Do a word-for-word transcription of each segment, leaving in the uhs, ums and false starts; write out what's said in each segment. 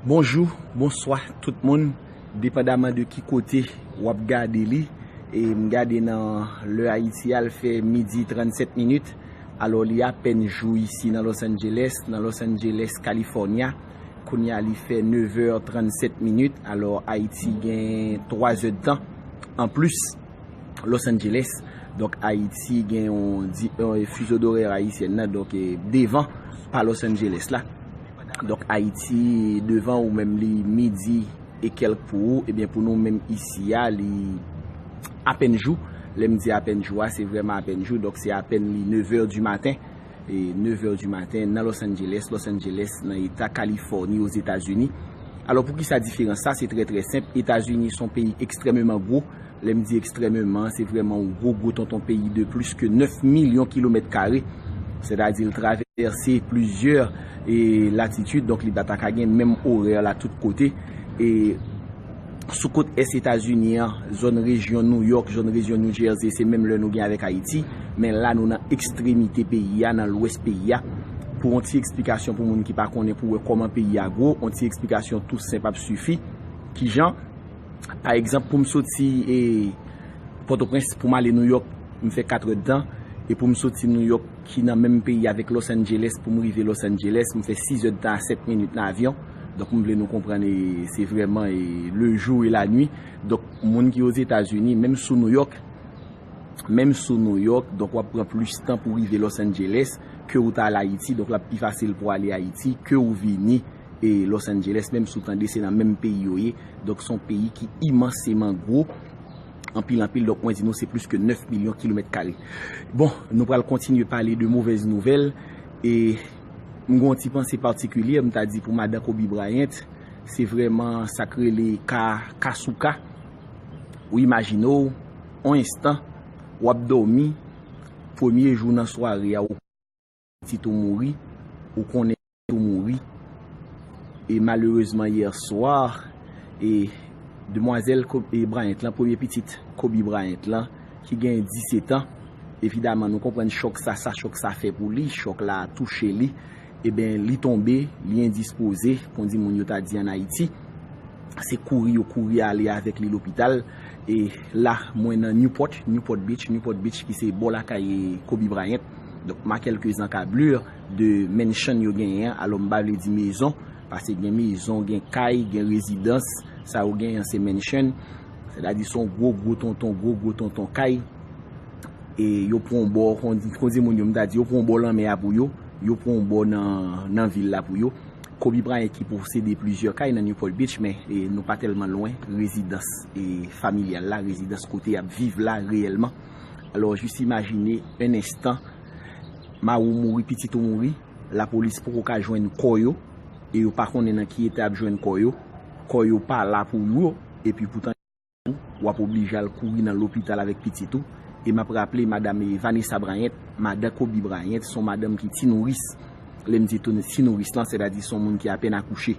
Bonjou, bonswa tout moun, depandaman de ki kote w ap gade li. E m gade nan lè Ayiti a, l fè midi trannsèt minit. Alò, li apèn jou isi nan Los Angeles, nan Los Angeles, California. Kounye a, li fè nevè trannsèt minit. Alò, Ayiti gen twa zè d tan anplis Los Angeles. Donk, Ayiti gen yon di, yon fizo dorè ayisyèn nan, donk, e, devan pa Los Angeles la. Donk, Ayiti devan ou menm li midi e kèlk pou ou, ebyen, pou nou menm isi a, li apèn jou. Lè m di apèn jou a, se vrèman apèn jou. Donk, se apèn li nevè di maten. E, nevè di maten nan Los Angeles, Los Angeles nan eta Kalifòni, Ozetazini. Alò, poukisa diferans sa? Se trè, trè senp. Etazini se yon peyi ekstrèmeman gwo. Lè m di ekstrèmeman, se vrèman yon gwo, gwo tonton peyi de plis ke nèf milyon kilomèt kare. Sètadi, l travèse plizyè, e, latitid, donk li pa ta ka gen menm orè la tout kote. E, sou kot ès Etazini an, zòn rejyon New York, zòn rejyon New Jersey, se menm lè nou gen avèk Ayiti, men la nou nan ekstremite peyi a, nan lwès peyi a. Pou yon ti eksplikasyon pou moun ki pa konnen, pou wè kòman peyi a gwo, yon ti eksplikasyon tou senp ap sifi. Kijan? Pa egzanp, pou m soti, e, Pòtoprens, pou m ale New York, m fè kat è d tan. E pou m soti New York, ki nan menm peyi avèk Los Angeles, pou m rive Los Angeles, m fè sis è d tan a sèt minit nan avyon. Donk, m vle nou konprann, e, se vrèman, e, le jour et la nuit. Donk, moun ki Ozetazini, menm sou New York, menm sou New York, donk, w ap pran plis tan pou rive Los Angeles ke ou ta al Ayiti. Donk, l ap pi fasil pou ale Ayiti ke ou vini, e, Los Angeles, menm si w tande se nan menm peyi yo ye. Donk, se yon peyi ki imanseman gwo, anpil, anpil. Donk, mwen di nou, se plis ke nèf milyon kilomèt kare. Bon, nou pral kontinye pale de movèz nouvèl. E m gen yon ti panse patikilye, m ta di pou madan Kobe Bryant, se vrèman sa k rele ka, ka sou ka. Ou imajine w, yon enstan, w ap dòmi, premye jou nan sware a, ou pitit ou mouri, ou konnen pitit ou mouri. E malerezman, yè swa, e demwazèl Ko-, e Bryant lan, premye pitit Kobe Bryant lan, ki gen disèt an, evidaman, nou konprann chòk sa, sa chòk sa fè pou li, chòk la touche li. Eben, li tonbe, li endispoze, kondi moun yo ta di ann Ayiti. Se kouri yo kouri ale avèk li lopital. E la, mwen nan Newport, Newport Beach, Newport Beach ki se bò lakay Kobe Bryant. Donk, m a kèlke zankablur de mansion yo genyen an. Alò, m pa vle di mezon, paske gen mezon, gen kay, gen rezidans. Sa yo genyen an, se mansion. Sètadi, se yon gwo, gwo tonton, gwo, gwo tonton kay. E yo pran yon bò, kondi, kondi moun yo, m ta di, yo pran yon bò lanmè a pou yo, yo pran yon bò nan, nan vil la pou yo. Kobe Bryant ki posede plizyè kay nan Newport Beach, men, e, nou pa tèlman lwen rezidans, e, familyal la, rezidans kote y ap viv la reyèlman. Alò, jis imajine, en enstan, mari w mouri, pitit ou mouri, lapolis poko ka jwenn kò yo, e yo pa konnen nan ki eta y ap jwenn kò yo. Kò yo pa la pou yo, epi poutan w ap oblije al kouri nan lopital avèk pitit ou. E m ap raple, madanm, e, Vanessa Bryant, madan Kobe Bryant, se yon madanm ki ti nouris. Lè m di tou ti nouris lan, sètadi se yon moun ki apèn akouche.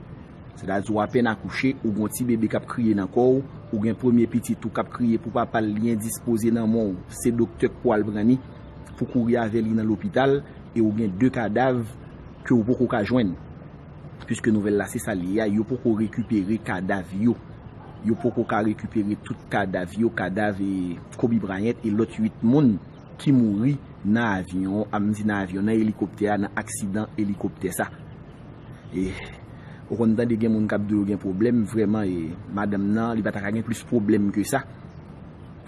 Sètadi ou apèn akouche, ou gen yon ti bebe k ap kriye nan kò w, ou gen premye pitit ou k ap kriye pou papa l, li endispoze nan men w, se doktè k pou al pran li, pou kouri avè li nan lopital, e ou gen de kadav ke ou poko ka jwenn. Piske nouvèl la se sa l ye a, yo poko rekipere kadav yo. Yo poko ka rekipere tout kadav yo, kadav, e, Kobe Bryant e lòt uit moun ki mouri nan avyon, a m di nan avyon, nan elikoptè a, nan aksidan elikoptè sa. E, ou konn tande gen moun k ap di yo gen pwoblèm, vrèman, e, madanm nan, li pa ta ka gen plis pwoblèm ke sa.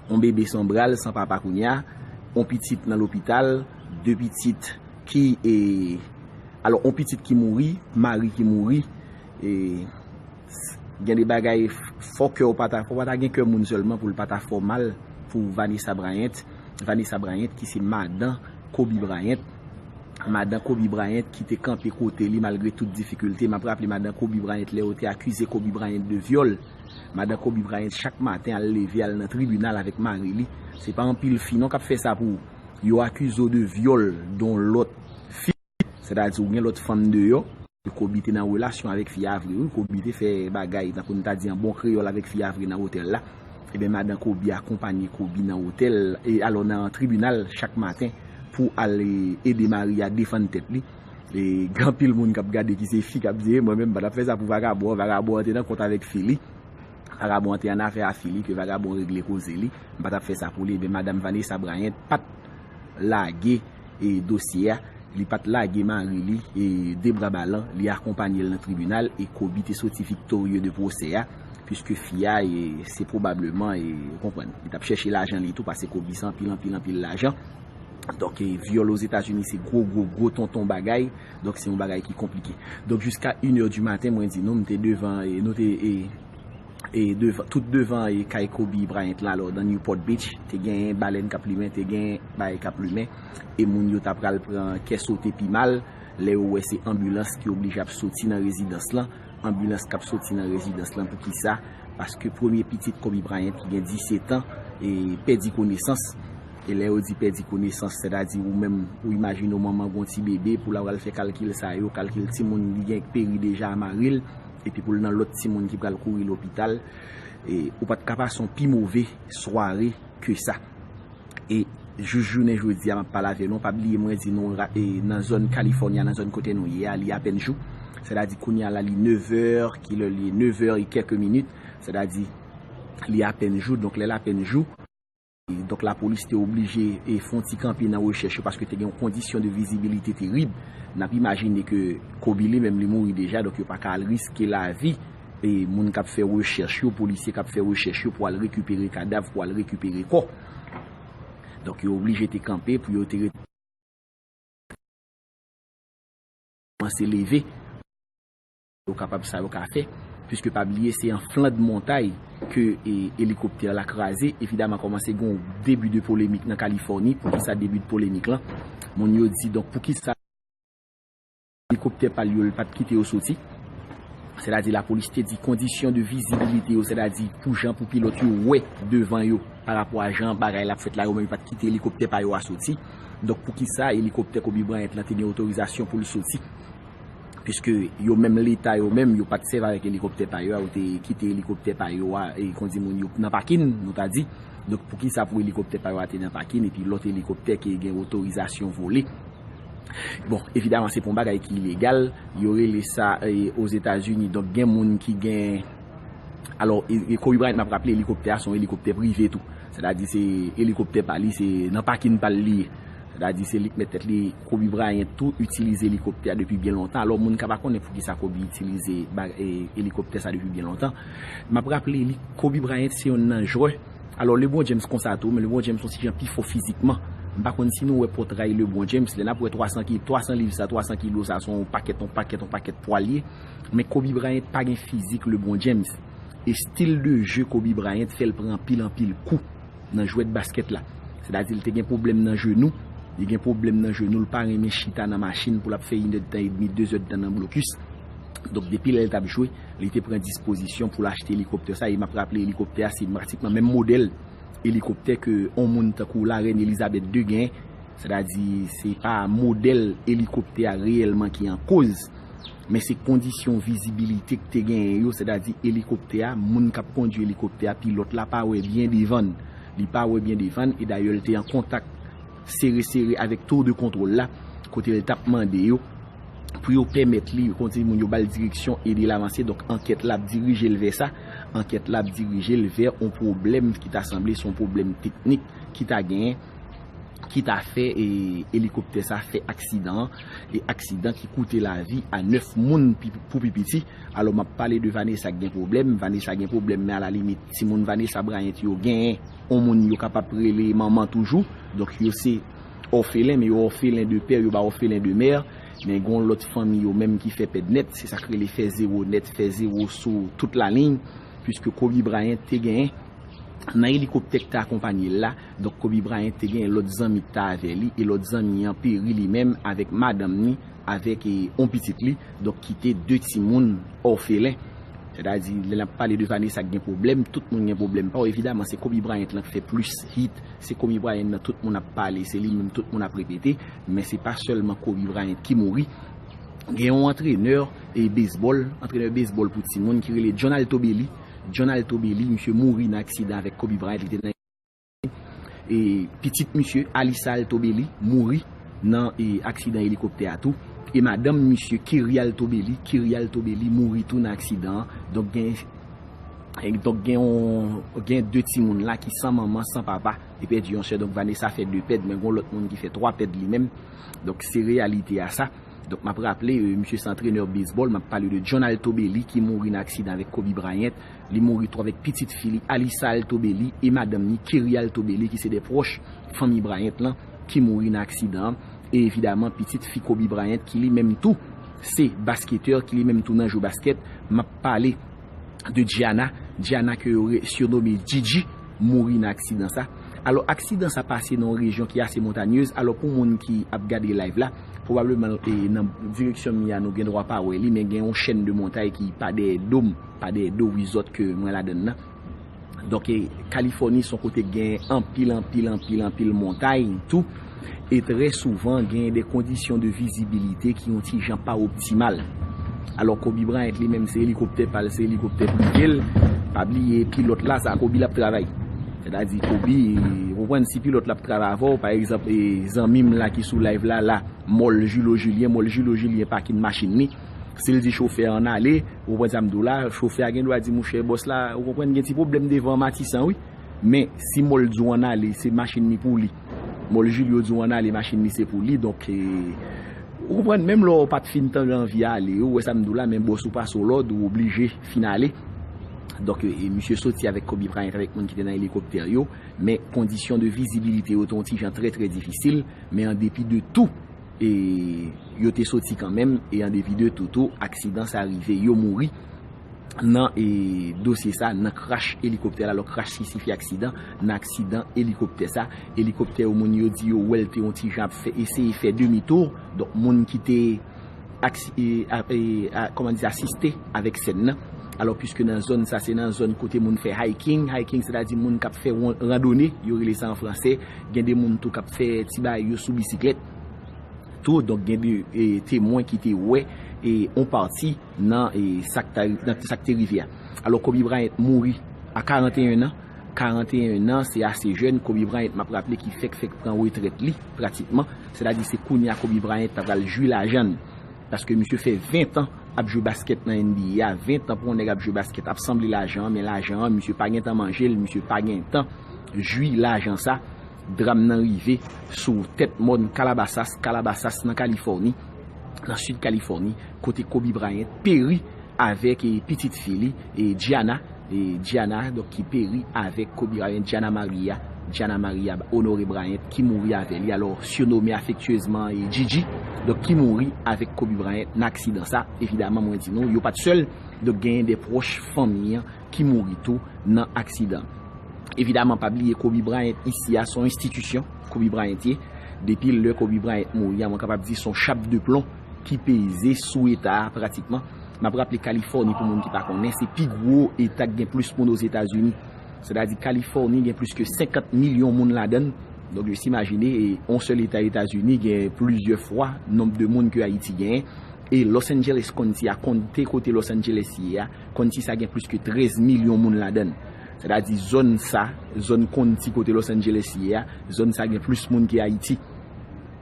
Yon bebe san bra l, san papa kounye a, yon pitit nan lopital, de pitit ki, e, alò, yon pitit ki mouri, mari ki mouri, e, s-, gen de bagay, f-, fò kè w pa ta, fò pa ta gen kè moun sèlman pou l pa ta fè w mal pou Vanessa Bryant. Vanessa Bryant ki se madan Kobe Bryant. Madan Kobe Bryant ki te kanpe kote li malgre tout difikilte. M ap raple madan Kobe Bryant lè yo te akize Kobe Bryant de vyòl. Madan Kobe Bryant chak maten al leve al nan tribinal avèk mari li. Se pa anpil fi non k ap fè sa pou ou. Yo akize w de vyòl de yon lòt fi. Sètadi ou gen lòt fanm deyò. Kobe te nan relasyon avèk fi a vre, wi. Kobe te fè bagay, tankou n ta di an bon kreyòl, avèk fi a vre nan otèl la. Ebyen, madan Kobe akonpanye Kobe nan otèl, e alò nan tribinal chak maten pou al, e, ede mari a defann tèt li. E gen anpil moun k ap gade ki se fi k ap di, "E mwen menm, m pa t ap fè sa pou vagabon an, vagabon an te nan kont avèk fi li. Vagabon an te annafè a fi li, ke vagabon an regle koze li. M pa t ap fè sa pou li." Ebyen, madanm Vanessa Bryant pa t lage e dosye a, li pa t lage mari li e de bra balan, li akonpanye l nan tribinal e Kobe te soti viktorye de pwosè a, piske fi a e, se pwobableman, e, ou konprann, li t ap chèche lajan li tou, paske Kobe se anpil, anpil, anpil lajan. Donk, e, vyòl Ozetazini se gwo, gwo, gwo tonton bagay. Donk, se yon bagay ki konplike. Donk, jiska inè di maten, mwen di nou, m te devan, e, nou te, e, e devan, tout devan, e, kay Kobe Bryant la, alò, nan Newport Beach, te gen balèn k ap limen, te gen bagay k ap limen, e moun yo ta pral pran kè sote pi mal, lè yo wè se anbilans ki oblije ap soti nan rezidans lan, anbilans k ap soti nan rezidans lan. Poukisa? Paske premye pitit Kobe Bryant ki gen disèt an, e, pèdi konesans. E lè yo di pèdi konesans, sètadi ou menm, ou imajine w manman gon ti bebe, pou l al fè kalkil sa yo, kalkil timoun li gen peri deja a mari l, epi pou l nan lòt timoun ki pral kouri lopital, e ou pa t ka pase yon pi move sware ke sa. E jis jounen jodi a, m ap pale avè nou, pa bliye mwen di nou, ra- e nan zòn California, nan zòn kote nou ye a, li apèn jou. Sètadi kounye a la, li nevè, kilè li ye? Nevè e kèk minit. Sètadi, li apèn jou. Donk, lè l apèn jou, e, donk, lapolis te oblije, e, fè yon ti kanpe nan rechèch yo, paske te gen yon kondisyon de vizibilite terib. N ap imajine ke Kobe li menm, li mouri deja, donk yo pa ka al riske lavi, e, moun k ap fè rechèch yo, polisye k ap fè rechèch yo pou al rekipere kadav, pou al rekipere kò. Donk, yo oblije te kanpe pou yo te ret- kòmanse leve. Yo kapab sa yo ka fè, piske pa bliye se an flank montay ke, e, elikoptè la kraze. Evidaman, kòmanse gen yon debi de polemik nan Kalifòni. Poukisa debi de polemik lan? Moun yo di, donk, poukisa elikoptè pa l yo, l pa t kite yo soti? Sètadi, lapolis te di kondisyon de vizibilite yo, sètadi pou jan pou pilòt yo wè devan yo, pa rapò a jan bagay la ap fèt la, yo menm yo pa t kite elikoptè pa yo a soti. Donk, poukisa elikoptè Kobe Bryant lan te gen otorizasyon pou l soti? Piske yo menm, Leta yo menm, yo pa t sèvi avèk elikoptè pa yo a, yo te kite elikoptè pa yo a, e, kon di moun yo, nan pakin, nou ta di. Donk, poukisa pou elikoptè pa yo a te nan pakin, epi lòt elikoptè ki gen otorizasyon vole? Bon, evidaman, se pa yon bagay ki ilegal. Yo rele sa, e, Ozetazini. Donk, gen moun ki gen, alò, e, e Kobe Bryant, m ap raple, elikoptè a se yon elikoptè prive tou. Sètadi, se elikoptè pa li, se nan pakin pa l li ye. Sètadi, se li k mèt tèt li. Kobe Bryant tou itilize elikoptè a depi byen lontan. Alò, moun ka pa konnen poukisa Kobe itilize ba- e, elikoptè sa depi byen lontan. M ap raple, li, Kobe Bryant se yonn nan jwè. Alò, LeBron James konsa tou, men LeBron James yon ti jan pi fò fizikman. M pa konn si nou wè pòtray LeBron James, lè n ap wè twa san ki, twa san liv sa, twa san kilo sa, se yon pakèt, yon pakèt, yon pakèt pwa l ye. Men Kobe Bryant pa gen fizik LeBron James. E stil de je Kobe Bryant fè l pran anpil, anpil kou nan jwèt baskèt la. Sètadi, li te gen pwoblèm nan jenou. Li gen pwoblèm nan jenou, li pa renmen chita nan machin pou l ap fè inèdtan edmi, dezèdtan nan blokis. Donk, depi lè l t ap jwe, li te pran dispozisyon pou l achte elikoptè sa. E m ap raple, elikoptè a, se pratikman menm modèl elikoptè ke yon moun tankou larèn Elizabeth de genyen. Sètadi, se pa modèl elikoptè a reyèlman ki an koz, men se kondisyon vizibilite k te genyen yo, sètadi elikoptè a, moun k ap kondui elikoptè a, pilòt la pa wè byen devan l. Li pa wè byen devan l, e dayè l te an kontak sere sere avèk tour de contrôle la, kote l t ap mande yo pou yo pèmèt li, kote moun yo ba l direksyon, ede l avanse. Donk, ankèt la ap dirije l vè sa. Ankèt la ap dirije l vè yon pwoblèm ki ta sanble se yon pwoblèm teknik ki ta genyen, ki ta fè, e, elikoptè sa fè aksidan an, e aksidan ki koute lavi a nèf moun pi- pou pi piti. Alò, m ap pale de Vanessa k gen pwoblèm. Vanessa gen pwoblèm, men alalimit, timoun Vanessa Bryant yo genyen yon moun yo kapab rele manman toujou. Donk, yo se òfelen, men yo òfelen de pè, yo pa òfelen de mè. Men gen yon lòt fanmi yo menm ki fè pèd nèt. Se sa k rele fè zewo nèt, fè zewo sou tout laliny, piske Kobe Bryant te genyen nan elikoptè k te akonpanye l la. Donk, Kobe Bryant te gen lòt zanmi k te avè li, e lòt zanmi an peri li menm avèk madanm ni, avèk, e, yon pitit li. Donk, kite de timoun òfelen. Sètadi, lè n ap pale de Vanessa k gen pwoblèm, tout moun gen pwoblèm pa yo. Evidaman, se Kobe Bryant lan k fè plis hit, se Kobe Bryant lan tout moun ap pale, se li menm tout moun ap repete. Men se pa sèlman Kobe Bryant ki mouri. Gen yon antrenè, e, bezbòl, antrenè bezbòl pou timoun ki rele John Altobelli. John Altobelli, misye mouri nan aksidan avèk Kobe Bryant. Li te nan, e, pitit misye, Alyssa Altobelli, mouri nan, e, aksidan elikoptè a tou. E madanm misye, Kerial Tobeli, Kerial Tobeli mouri tou nan aksidan an. Donk gen, donk gen yon, gen de timoun la ki san manman, san papa, e pèdi yon sè. Donk Vanessa fè de pèd, men gon lòt moun ki fè twa pèd li menm. Donk se reyalite a sa. Donk m ap raple, euh, misye se antrenè bezbòl, m ap pale de John Altobelli ki mouri nan aksidan avèk Kobe Bryant. Li mouri tou avèk pitit fi li, Alyssa Altobelli, e madanm ni, Kerri Altobelli, ki se de pwòch fanmi Bryant lan, ki mouri nan aksidan an. E evidaman, pitit fi Kobe Bryant, ki li menm tou se basketè, ki li menm tou nan jwe baskèt, m ap pale de Gianna, Gianna ke yo re- sirnome Gigi, mouri nan aksidan sa. Alò, aksidan sa pase nan yon rejyon ki ase montanyez. Alò, pou moun ki ap gade live la, pwobableman, e, nan direksyon m ye a, nou gen dwa pa wè li, men gen yon chèn de montay ki pa dèyè do m, pa dèyè do resort ke mwen ladann nan. Donk, e, Kalifòni se yon kote k gen anpil, anpil, anpil, anpil montay tou. E trè souvan, gen de kondisyon de vizibilite ki yon ti jan pa optimal. Alò, Kobe Bryant li menm, se elikoptè pa l, se elikoptè prive l. Pa bliye, pilòt la, se a Kobe l ap travay. Sètadi, Kobe, ou konprann, si pilòt la ap travay avè w, pa egzanp, e, zanmi m la ki sou live la, la, Mòl Julo Julien, Mòl Julo Julien pakin machin li. Si l di chofè a ann ale, ou konprann sa m di w la, chofè a gen dwa di, monchè, bòs la, ou konprann, gen ti pwoblèm devan Matisan, wi. Men, si Mòl di w ann ale, se machin li pou li. Mòl Julio di w ann ale, machin li se pou li. Donk, e, ou konprann, menm lè w pa t fin tande anvi ale, ou wè sa m di w la, men bòs ou pase w lòd, ou oblije fin ale. Donk, e, misye soti avèk Kobe Bryant, avèk moun ki te nan elikoptè yo, men kondisyon de vizibilite yo te yon ti jan trè, trè difisil, men an depi de tou, e, yo te soti kanmenm, e an depi de tou, tou, aksidan sa rive, yo mouri nan, e, dosye sa, nan krach elikoptè la. Alò, krach ki sifi aksidan, nan aksidan elikoptè sa, elikoptè yo, moun yo di yo wè l te yon ti jan ap fè, eseye fè demi tou. Donk, moun ki te aksi- e, a- e, a- kòman di, asiste avèk sèn nan. Alò, piske nan zòn sa, se nan zòn kote moun fè hiking. Hiking, sètadi moun k ap fè wan- randone, yo rele sa an fransè. Gen de moun tou k ap fè ti bagay yo sou bisiklèt. Tou, donk, gen de, e, temwen ki te wè, e, on pati nan, e, sa k ta- nan sa k te rive a. Alò, Kobe Bryant mouri a karanteyen an. Karanteyen an, se ase jèn. Kobe Bryant, m ap raple, ki fèk, fèk pran retrèt li, pratikman. Sètadi, se kounye a Kobe Bryant ta pral jwi lajan l. Paske misye fè ven tan ap jwe baskèt nan N B A a. Ven tan pou yon nèg ap jwe baskèt, ap sanble lajan an, men lajan an, misye pa gen tan manje l, misye pa gen tan jwi lajan sa. Dram nan rive sou tèt mòn Calabasas, Calabasas nan Kalifòni, nan sid Kalifòni, kote Kobe Bryant peri avèk, e, pitit fi li, e, Gianna, e, Gianna, donk, ki peri avèk Kobe Bryant, Gianna Maria, Gianna Maria Honoré Bryant, ki mouri avè li, alò, sirnome afektyezman, e, Gigi, donk, ki mouri avèk Kobe Bryant nan aksidan sa. Evidaman, mwen di nou, yo pa t sèl, donk, genyen de pwòch fanmi an ki mouri tou nan aksidan. Evidaman, pa bliye Kobe Bryant isi a, se yon enstitisyon, Kobe Bryant ye. Depi lè Kobe Bryant mouri a, mwen kapab di se yon chap de plon ki peze sou eta a pratikman. M ap raple Kalifòni, pou moun ki pa konnen, se pi gwo eta k gen plis moun Ozetazini. Sètadi Kalifòni gen plis ke senkant milyon moun ladan l. Donk, jis imajine, e, yon sèl eta Etazini gen plizyè fwa nonb de moun ke Ayiti genyen. E Los Angeles County a, konte kote Los Angeles ye a, County sa gen plis ke trèz milyon moun ladan l. Sètadi zòn sa, zòn County kote Los Angeles ye a, zòn sa gen plis moun ke Ayiti.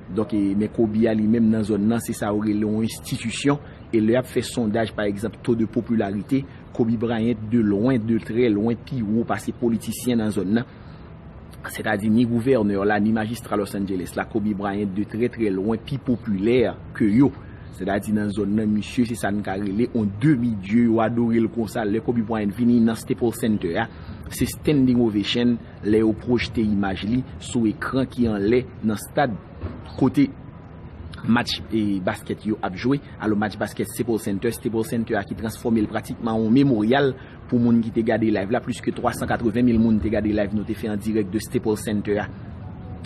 Donk, e, men Kobe a li menm nan zòn nan, se sa yo rele yon enstitisyon. E lè y ap fè sondaj, pa egzanp, to de popilarite, Kobe Bryant de lwen, de trè lwen, pi wo pase politisyen nan zòn nan. Sètadi ni gouvènè la, ni majistra Los Angeles la, Kobe Bryant de trè, trè lwen pi popilè ke yo. Sètadi nan zòn nan, misye, se sa n ka rele on demi dye, yo adore l konsa. Lè Kobe Bryant vini nan Staples Center a, se standing ovation lè yo pwojte imaj li sou ekran ki anlè nan stad kote match, e, baskèt yo ap jwe. Alò, match baskèt Staples Center, Staples Center a ki transfòme l pratikman an yon memoryal pou moun ki te gade live la. Plis ke twa san katreven mil moun te gade live nou te fè an dirèk de Staples Center a,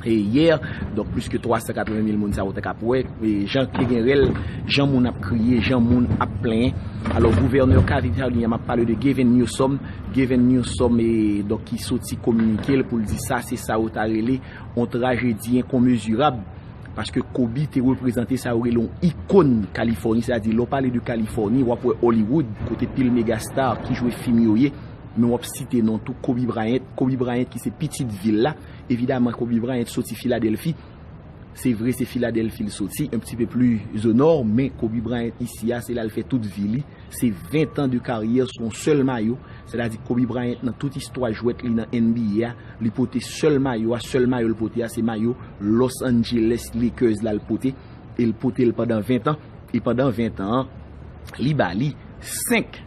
e, yè. Donk, plis ke twa san katreven mil moun sa yo te kab wè. E, jan ke gen rèl, jan moun ap kriye, jan moun ap plenyen. Alò, gouvènè California, m ap pale de Gavin Newsom. Gavin Newsom, e, donk, ki soti kominike l pou l di sa, se sa yo ta rele on trajedi enkonmezirab. Paske Kobe te reprezante sa yo rele yon ikòn Kalifòni, sètadi lè w pale de Kalifòni, w ap wè Hollywood, kote pil megastar ki jwe fim yo ye, men w ap site non tou Kobe Bryant, Kobe Bryant ki se pitit vil la. Evidaman, Kobe Bryant soti Filadèlfi, Se vre, se Filadèlfi l soti, un petit peu plus au nord, men Kobe Bryant isi a, se la l fè tout vi li. Se ven tan de karyè sou yon sèl mayo. Sètadi Kobe Bryant nan tout istwa jwèt li nan N B A a, li pote sèl mayo a, sèl mayo l pote a, se mayo Los Angeles Lakers la l pote. E l pote l pandan ven tan. E pandan ven tan an, li ba li senk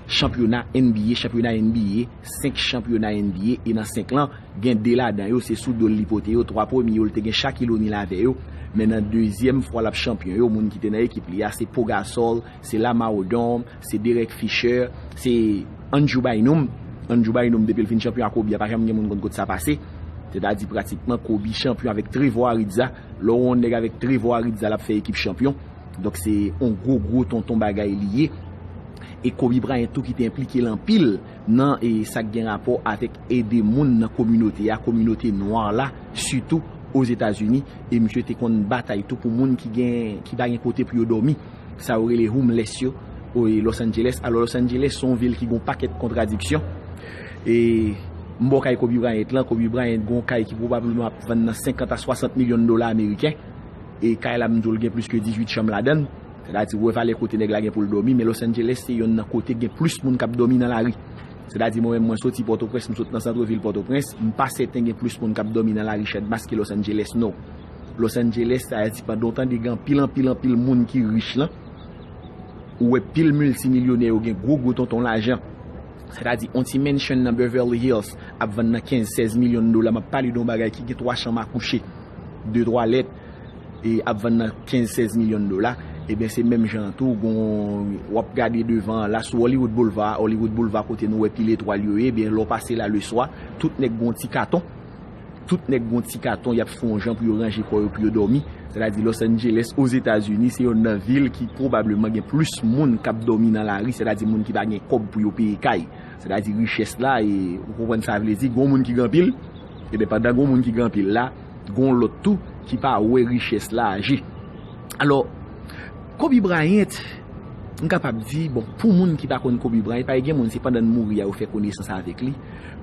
chanpyona N B A, chanpyona N B A, senk chanpyona N B A, e nan senk lan, gen de ladan yo, se sou do l li pote yo, twa premye yo, li te gen Shaquille O'Neal avè yo, men nan dezyèm fwa l ap chanpyon yo, moun ki te nan ekip li a, se Pau Gasol, se Lamar Odom, se Derek Fisher, se Andrew Bynum. Andrew Bynum, depi l fin chanpyon a Kobe a, pa janm gen moun konn kot sa pase. Sètadi, pratikman, Kobe chanpyon avèk Trevor Ariza. Lè w wè yon nèg avèk Trevor Ariza, l ap fè ekip chanpyon. Donk, se yon gwo, gwo tonton bagay li ye. E Kobe Bryant tou ki te enplike l anpil nan, e, sa k gen rapò avèk ede moun nan kominote a, kominote nwa la, sitou Ozetazini. E misye te konn batay tou pou moun ki gen, ki pa gen kote pou yo dòmi. Sa yo rele homeless yo, o, e, Los Angeles. Alò, Los Angeles se yon vil ki gen yon pakèt kontradiksyon. E m bò kay Kobe Bryant lan, Kobe Bryant gen yon kay ki pwobableman ap vann nan senkant a swasant milyon dola ameriken. E kay la, m di w, l gen plis ke dizuit chanm ladan l. Sètadi, w wè valè kote nèg la gen pou l dòmi, men Los Angeles se yonn nan kote gen plis moun k ap dòmi nan lari. Sètadi, mwen menm, mwen soti Pòtoprens, m sot nan santrevil Pòtoprens, m pa sèten gen plis moun k ap dòmi nan lari Chadmas ke Los Angeles, non. Los Angeles, sa vle di, pandan w tande gen anpil, anpil, anpil moun ki rich lan, ou wè pil miltimilyonè yo gen gwo, gwo tonton lajan. Sètadi, yon ti mansion nan Beverly Hills ap vann nan kenz, sèz milyon dola. M ap pale de yon bagay ki gen twa chanm a kouche, de twalèt, e ap vann nan kenz, sèz milyon dola. Ebyen, se menm jan an tou, gon, w ap gade devan an la, sou Hollywood Boulevard, Hollywood Boulevard kote nou wè pil etwal yo ye, ebyen, lè w pase la leswa, tout nèg gon ti katon. Tout nèg gon ti katon, y ap fè yon jan pou yo ranje kò yo, pou yo dòmi. Sètadi Los Angeles, Ozetazini, se yonn nan vil ki pwobableman gen plis moun k ap dòmi nan lari, sètadi moun ki pa gen kòb pou yo peye kay. Sètadi richès la, e ou konprann sa vle di, gon moun ki gen anpil, ebyen pandan gon moun ki gen anpil la, gon lòt tou ki pa wè richès la aji. Alò, Kobe Bryant, m kapab di, bon, pou moun ki pa konn Kobe Bryant, paske gen moun se pandan l mouri a yo fè konesans avèk li.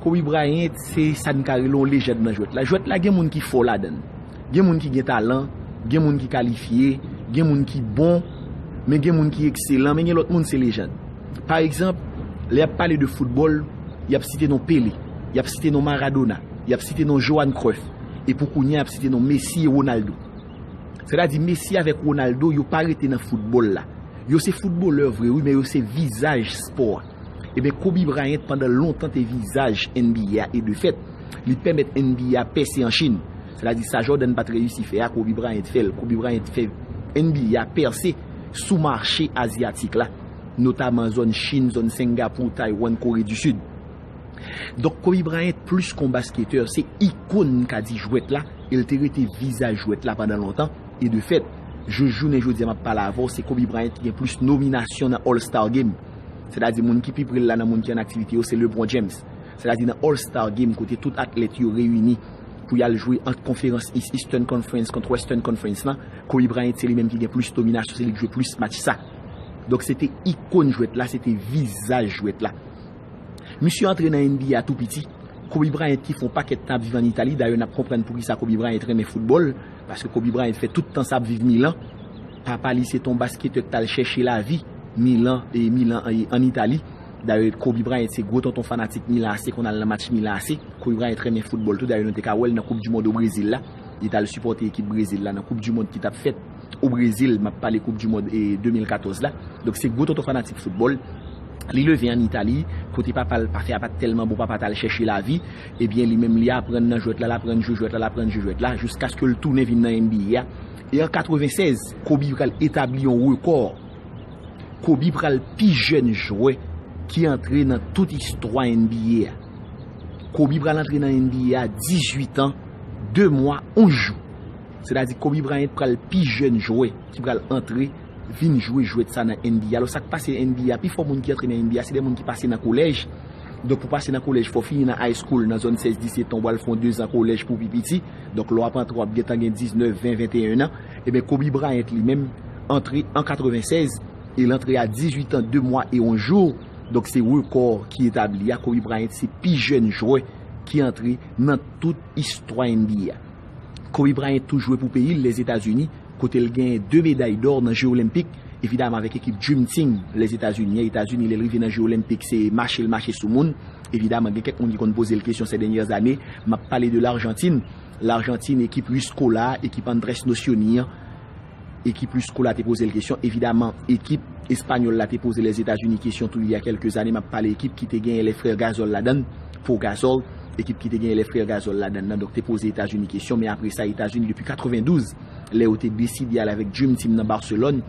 Kobe Bryant, se sa n ka rele yon lejand nan jwèt la. Jwèt la gen moun ki fò ladan l. Gen moun ki gen talan, gen moun ki kalifye, gen moun ki bon, men gen moun ki ekselan, men gen lòt moun se lejand. Pa egzanp, lè y ap pale de foutbòl, y ap site non Pele, y ap site non Maradona, y ap site non Johan Cruyff, e pou kounye a, y ap site non Messi e Ronaldo. Sètadi Messi avèk Ronaldo, yo pa rete nan foutbòl la. Yo se foutbolè vre, wi, men yo se vizaj spò a. Ebyen, Kobe Bryant, pandan lontan, te vizaj N B A a, e de fèt, li pèmèt N B A a pèse an Chin. Sètadi sa Jordan pa t reyisi fè a, Kobe Bryant fè l. Kobe Bryant fè N B A a pèse sou mache azyatik la, notaman zòn Chin, zòn Sengapou, Taiwan, Kore di Sid. Donk, Kobe Bryant, plis ke yon basketè, se ikòn, m ka di, jwèt la, e l te rete vizaj jwèt la pandan lontan. E de fèt, jis jounen jodi a m ap pale avè w, se Kobe Bryant ki gen plis nominasyon nan All-Star Game. Sètadi moun ki pi pre l la nan moun ki an aktivite yo, se LeBron James. Sètadi nan All-Star Game, kote tout atlèt yo reyini pou y al jwe ant konferans East, Eastern Conference kont Western Conference lan, Kobe Bryant se li menm ki gen plis nominasyon, se li ki jwe plis match sa. Donk se te ikòn jwèt la, se te vizaj jwèt la. Misye antre nan N B A tou piti. Kobe Bryant ki fè yon pakèt tan ap viv ann Itali, dayè n ap konprann poukisa Kobe Bryant renmen foutbòl, paske Kobe Bryant fè tout tan sa ap viv Milan. Papa li se te yon basketè k t al chèche lavi Milan, e Milan, e ann Itali. Dayè Kobe Bryant se gwo tonton fanatik Milan A C, konn al nan match Milan A C. Kobe Bryant renmen foutbòl tou, dayè nou te ka wè l nan Koup di Mond o Brezil la. Li t al sipòte ekip Brezil la nan Koup di Mond ki t ap fèt o Brezil, m ap pale Koup di Mond, e, de mil katòz la. Donk, se gwo tonton fanatik foutbòl. Li leve ann Itali, kote papa l pa fè a pa t tèlman bon, papa t al chèche lavi. Ebyen, li menm, li aprann nan jwèt la, l aprann jwe jwèt la, l aprann jwe jwèt la, jiskaske l tounen vin nan N B A a. E an katreven sèz, Kobe pral etabli yon rekò. Kobe pral pi jèn jwè ki antre nan tout istwa N B A a. Kobe pral antre nan N B A a dizuit an, de mwa, onz jou. Sètadi Kobe Bryant pral pi jèn jwè ki pral antre vin jwe jwèt sa nan N B A. Alò, sa k pase N B A, pifò moun ki antre nan N B A, se de moun ki pase nan kolèj. Donk, pou pase nan kolèj, fò w fini nan high school, nan zòn sèz disetan, w al fè yon dezan kolèj pou pi piti. Donk, lè w ap antre, w ap gentan gen diznèf, ven, venteyen an. Ebyen, Kobe Bryant, li menm, antre an katreven sèz, e l antre a dizuit an, de mwa e onz jou. Donk, se rekò ki etabli a. Kobe Bryant se pi jèn jwè ki antre nan tout istwa N B A a. Kobe Bryant tou jwe pou peyi l, Lèzetazini, kote l genyen de meday dò nan Je Olenpik, evidaman avèk ekip Dream Team Lèzetazini an. Etazini, lè l rive nan Je Olenpik, se mache l mache sou moun. Evidaman, gen kèk moun ki konn poze l kesyon sè dènyè zane. M ap pale de Lajantin. Lajantin, ekip Luis Scola, ekip Andrés Nocioni an. Ekip Luis Scola te poze l kesyon. Evidaman, ekip espanyòl la te poze Lèzetazini kesyon tou, il y a quelques années. M ap pale ekip ki te genyen lè frè Gasol ladan l, Pau Gasol, ekip ki te genyen lè frè Gasol ladan l nan. Donk, te poze Etazini kesyon, men apre sa, Etazini, depi katrevendouz, lè yo te deside ale avèk Dream Team nan Barcelone,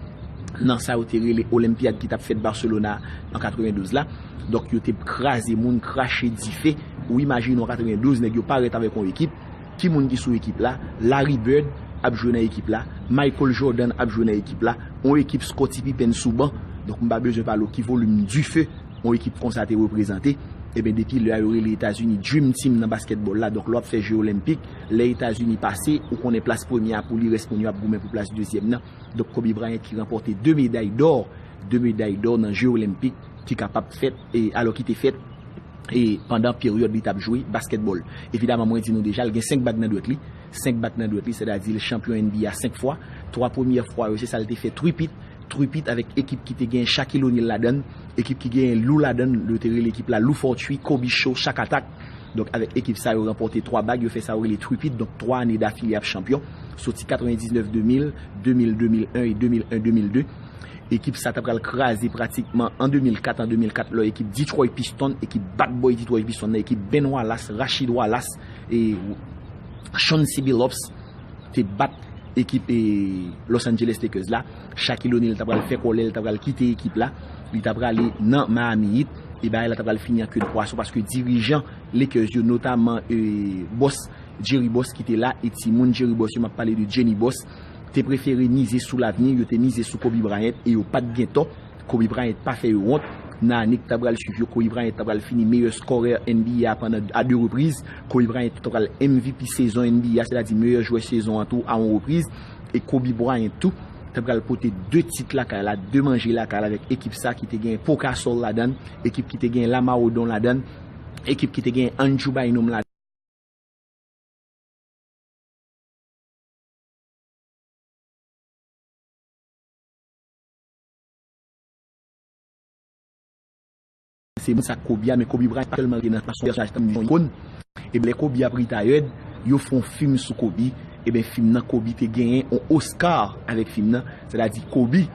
nan sa yo te rele Olenpyad ki t ap fèt Barcelona an katrevendouz la. Donk, yo te kraze moun, krache dife. Ou imajine w an katrevendouz, nèg yo parèt avèk yon ekip. Ki moun ki sou ekip la? Larry Bird ap jwe nan ekip la. Michael Jordan ap jwe nan ekip la. Yon ekip Scottie Pippen sou ban. Donk, m pa bezwen pale w ki volim dife yon ekip konsa te reprezante. Ebyen, depi lè a, yo rele Etazini Dream Team nan basketball la. Donk, lè w ap fè Je Olenpik, lè Etazini pase, ou konnen plas premye a pou li, rès moun yo ap goumen pou plas dezyèm nan. Donk, Kobe Bryant ki ranpòte de meday dò, de meday dò nan Je Olenpik ki kapab fèt, e, alò ki te fèt, e, pandan peryòd li t ap jwe basketball. Evidaman, mwen di nou deja, l gen senk bag nan dwèt li. Senk bag nan dwèt li, sètadi l chanpyon N B A senk fwa. Twa premyè fwa yo, se sa l te fè tripit. Tripit avèk ekip ki te gen Shaquille O'Neal ladan l, ekip ki gen Lou ladan l, yo te rele ekip la Lou Fortune, Kobe Show, Shaq Attack. Donk, avèk ekip sa, yo ranpòte twa bag, yo fè sa yo rele tripit, donk twa ane dafile y ap chanpyon, soti katrevendiznèf de mil, de mil de mil en e de mil en de mil de. Ekip sa ta pral kraze pratikman an de mil kat, an de mil kat, lò ekip Detroit Pistons, ekip Bad Boy Detroit Pistons nan, ekip Ben Wallace, Rasheed Wallace, e Chauncey Billups te bat ekip, e, Los Angeles Lakers la. Shaquille O'Neal ta pral fè kòlè, li ta pral kite ekip la, li ta prale nan Miami Heat, e bagay la ta pral fini an ke de pwason, paske dirijan Lakers yo, notaman, e, bòs Jerry Boss ki te la, e timoun Jerry Boss yo, m ap pale de Jeanie Buss, te prefere mize sou lavni, yo te mize sou Kobe Bryant, e yo pa t gen tò. Kobe Bryant pa fè yo wont. Nan ane ki ta pral suiv yo, Kobe Bryant ta pral fini meyè skorè N B A pandan, a de repriz. Kobe Bryant tou ta pral M V P sezon N B A, sètadi meyè jwè sezon an tou a yon repriz. E Kobe Bryant tou ta pral pote de tit lakay la, de manje lakay la avèk ekip sa ki te gen Pau Gasol ladan l, ekip ki te gen Lamar Odom ladan l, ekip ki te gen Andrew Bynum ladan l. Se moun sa Kobe a, men Kobe Bryant pa sèlman rete nan, pa sou pèsonaj tankou yon ikòn. Ebyen, lè Kobe ap retired, yo fè yon fim sou Kobe. Ebyen, fim nan, Kobe te genyen yon Oscar avèk fim nan. Sètadi Kobe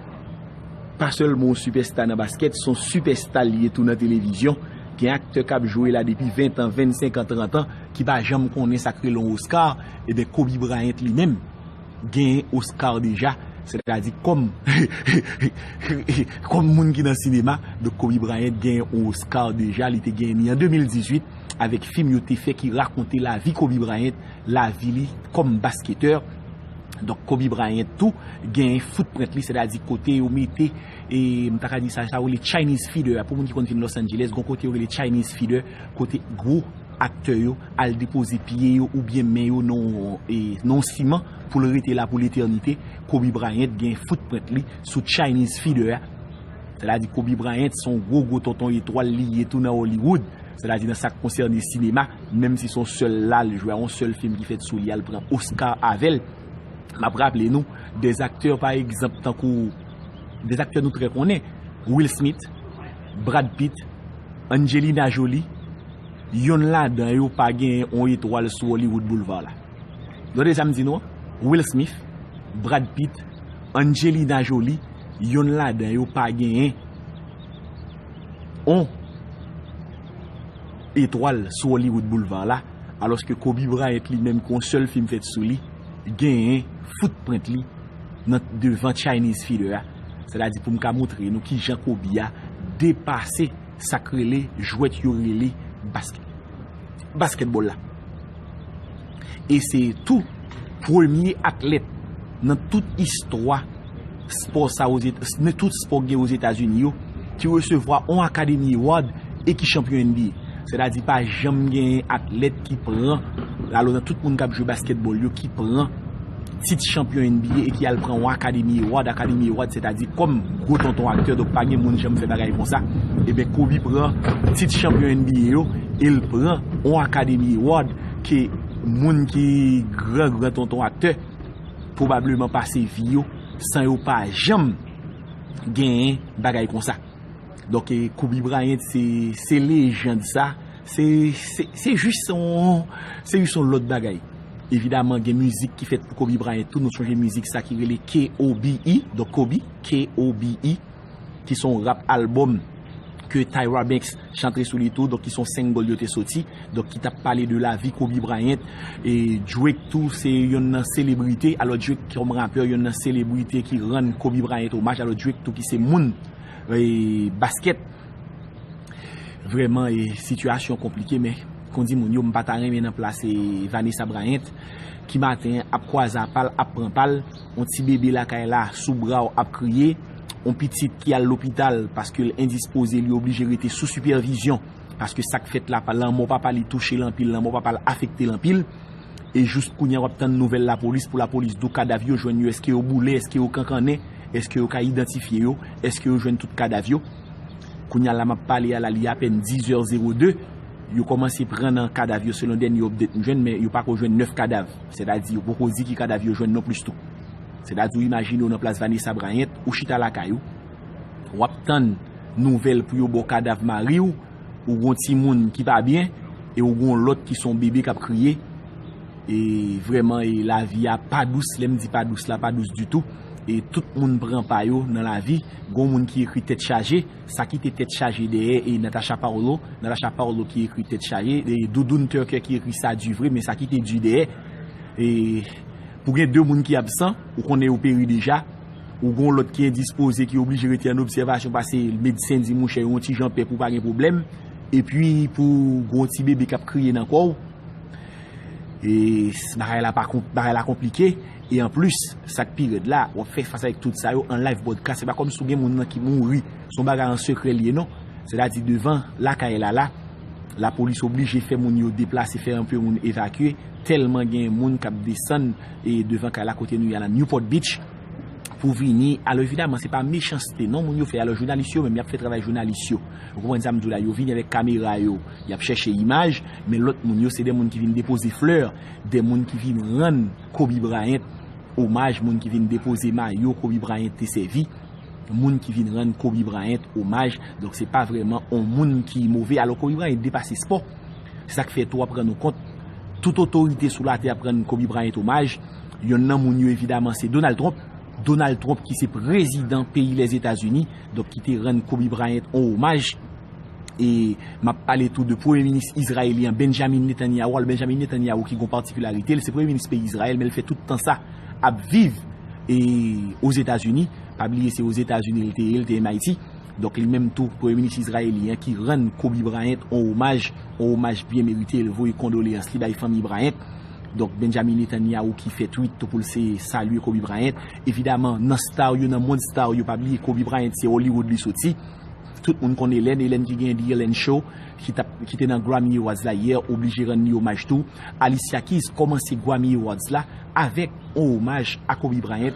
pa sèlman yon sipèsta nan baskèt, se yon sipèsta li ye tou nan televizyon. Gen aktè k ap jwe la depi ven tan, vennsenk an, trant an, ki pa janm konnen sa k rele yon Oscar. Ebyen, Kobe Bryant li menm genyen Oscar deja, sètadi kòm, kòm moun ki nan sinema. Donk, Kobe Bryant genyen yon Oscar deja, li te genyen li an de mil dizuit avèk fim yo te fè ki rakonte lavi Kobe Bryant, lavi li kòm basketè. Donk, Kobe Bryant tou genyen footprint li, sètadi kote yo mete, e, m ta ka di sa, sa yo rele Chinese Feeder a. Pou moun ki konn vin Los Angeles, gon kote yo rele Chinese Feeder, kote gwo aktè yo al depoze pye yo oubyen men yo nan, e, nan siman pou l rete la pou letènite. Kobe Bryant gen footprint li sou Chinese Feeder a. Sètadi Kobe Bryant se yon gwo, gwo tonton etwal li ye tou nan Hollywood. Sètadi nan sa k konsène sinema, menm si se yon sèl la l jwe a, yon sèl fim ki fèt sou li a, l pran Oscar avè l. M ap raple nou, dè aktè, pa egzanp, tankou dè aktè nou trè konnen, Will Smith, Brad Pitt, Angelina Jolie, yonn ladan yo pa genyen yon etwal sou Hollywood Boulevard la. Tande sa m di nou an, Will Smith, Brad Pitt, Angelina Jolie, yonn ladan yo pa genyen yon etwal sou Hollywood Boulevard la, alòske Kobe Bryant li menm, ki yon sèl fim fèt sou li, genyen footprint li nan devan Chinese Feeder a. Sètadi pou m ka montre nou kijan Kobe a depase sa k rele, jwèt yo rele baskèt, basketball la. E se tou premye atlèt nan tout istwa spò sa, Ozet-, nan tout spò gen Ozetazini yo, ki resevwa yon Academy Award e ki chanpyon N B A. Sètadi pa janm genyen atlèt ki pran, alò nan tout moun k ap jwe basketball yo, ki pran tit chanpyon N B A e ki al pran yon Academy Award. Academy Award, sètadi kòm gwo tonton aktè, donk pa gen moun janm fè bagay konsa. Ebyen, Kobe pran tit chanpyon N B A yo e l pran yon Academy Award ke Moun ki gran gran tonton aktè pwobableman pase vi yo san yo pa janm genyen bagay konsa. Donk, e, Kobe Bryant, se, se lejand sa, se, se, se jis yon, se jis yon lòt bagay. Evidaman, gen mizik ki fèt pou Kobe Bryant tou. Nou sonje mizik sa ki rele K O B E, donk Kobe, K O B E, ki se yon rap albòm ke Tyra Banks chante sou li tou, donk ki se yon single yo te soti, donk ki t ap pale de lavi Kobe Bryant. E Drake tou, se yonn nan selebrite, alò Drake kòm rapè, yonn nan selebrite ki rann Kobe Bryant omaj, alò Drake tou ki se moun, e, baskèt. Vrèman, e, sitiyasyon konplike, men, kon di moun yo, m pa ta renmen nan plas, e, Vanessa Bryant, ki maten ap kwaze apa l, ap pran pa l, yon ti bebe lakay la, sou bra w ap kriye, yon pitit ki al lopital paske l endispoze, li oblije rete sou sipèvizyon, paske sa k fèt la, pa, lanmò papa li touche l anpil, lanmò papa l afekte l anpil. E jous kounye a w ap tann nouvèl lapolis, pou lapolis di w kadav yo jwenn yo, èske yo boule, èske yo kankannen, èske yo ka idantifye yo, èske yo jwenn tout kadav yo. Kounye a la m ap pale a la, li apèn diz è zewo de, yo kòmanse pran nan kadav yo selon dènye update m jwenn, men yo pako jwenn nèf kadav. Sètadi yo poko di ki kadav yo jwenn non plis tou. Sètadi ou imajine w nan plas Vanessa Bryant, ou chita lakay ou, w ap tann nouvèl pou yo ba w kadav mari w, ou gon timoun ki pa byen, e ou gon lòt ki se yon bebe k ap kriye. E vrèman, e lavi a pa dous, lè m di pa dous la, pa dous ditou. E tout moun pran pa yo nan lavi. Gon moun ki ekri tèt chaje, sa kite tèt chaje dèyè, e Natacha Paulo, Natacha Paulo ki ekri tèt chaje, e Doudoune Turker ki ekri sa di vre, men sa kite di dèyè. E pou gen de moun ki absan, ou konnen yo peri deja. Ou gon lòt ki endispoze, ki oblije rete an obsèvasyon, paske medsen di, monchè, yon ti jan pè pou pa gen pwoblèm. Epi pou gon ti bebe k ap kriye nan kò w. E s-, bagay la pa konp-, bagay la konplike. E anplis, sa k pi rèd la, w ap fè fas avèk tout sa yo an live broadcast. Se pa kòmsi w gen moun nan ki mouri. Se yon bagay an sekrè l ye, non. Sètadi devan lakay la la, lapolis oblije fè moun yo deplase, fè anpe moun evakye, tèlman gen moun k ap desann e devan kay la kote nou ye a nan Newport Beach pou vini. Alò, evidaman, se pa mechanste non moun yo fè. Alò, jounalis yo menm, y ap fè travay jounalis yo. Ou konprann sa m di w la? Yo vini avèk kamera yo, y ap chèche imaj, men lòt moun yo, se de moun ki vin depoze flè, de moun ki vin rann Kobe Bryant omaj, moun ki vin depoze mayo Kobe Bryant te sèvi, moun ki vin rann Kobe Bryant omaj. Donk, se pa vrèman on moun ki move. Alò, Kobe Bryant depase spò. Se sa k fè tou w ap rann ou kont, tout otorite sou latè ap rann Kobe Bryant omaj. Yonn nan moun yo, evidaman, se Donald Trump. Donald Trump, ki se prezidan peyi Lèzetazini, donk, ki te rann Kobe Bryant on omaj. E m ap pale tou de premye minis izrayelyen Benjamin Netanyahu. Alò, Benjamin Netanyahu ki gon patikilarite, l se premye minis peyi Izrayèl, men l fè tout tan sa ap viv e Ozetazini. Pa bliye, se Ozetazini l te ye, l te M I T. Donk, li menm tou, premye minis izrayelyen ki rann Kobe Bryant on omaj, on omaj byen merite, l voye kondoleyans li bay fanmi Bryant. Donk, Benjamin Netanyahu ki fè tweet tou pou l se salye Kobe Bryant. Evidaman, nan star yo, nan mond star yo, pa bliye Kobe Bryant se Hollywood li soti. Tout moun konn Ellen, Ellen ki gen The Ellen Show, ki t ap, ki te nan Grammy Awards la yè, oblije rann li omaj tou. Alicia Keys kòmanse Grammy Awards la avèk on omaj a Kobe Bryant.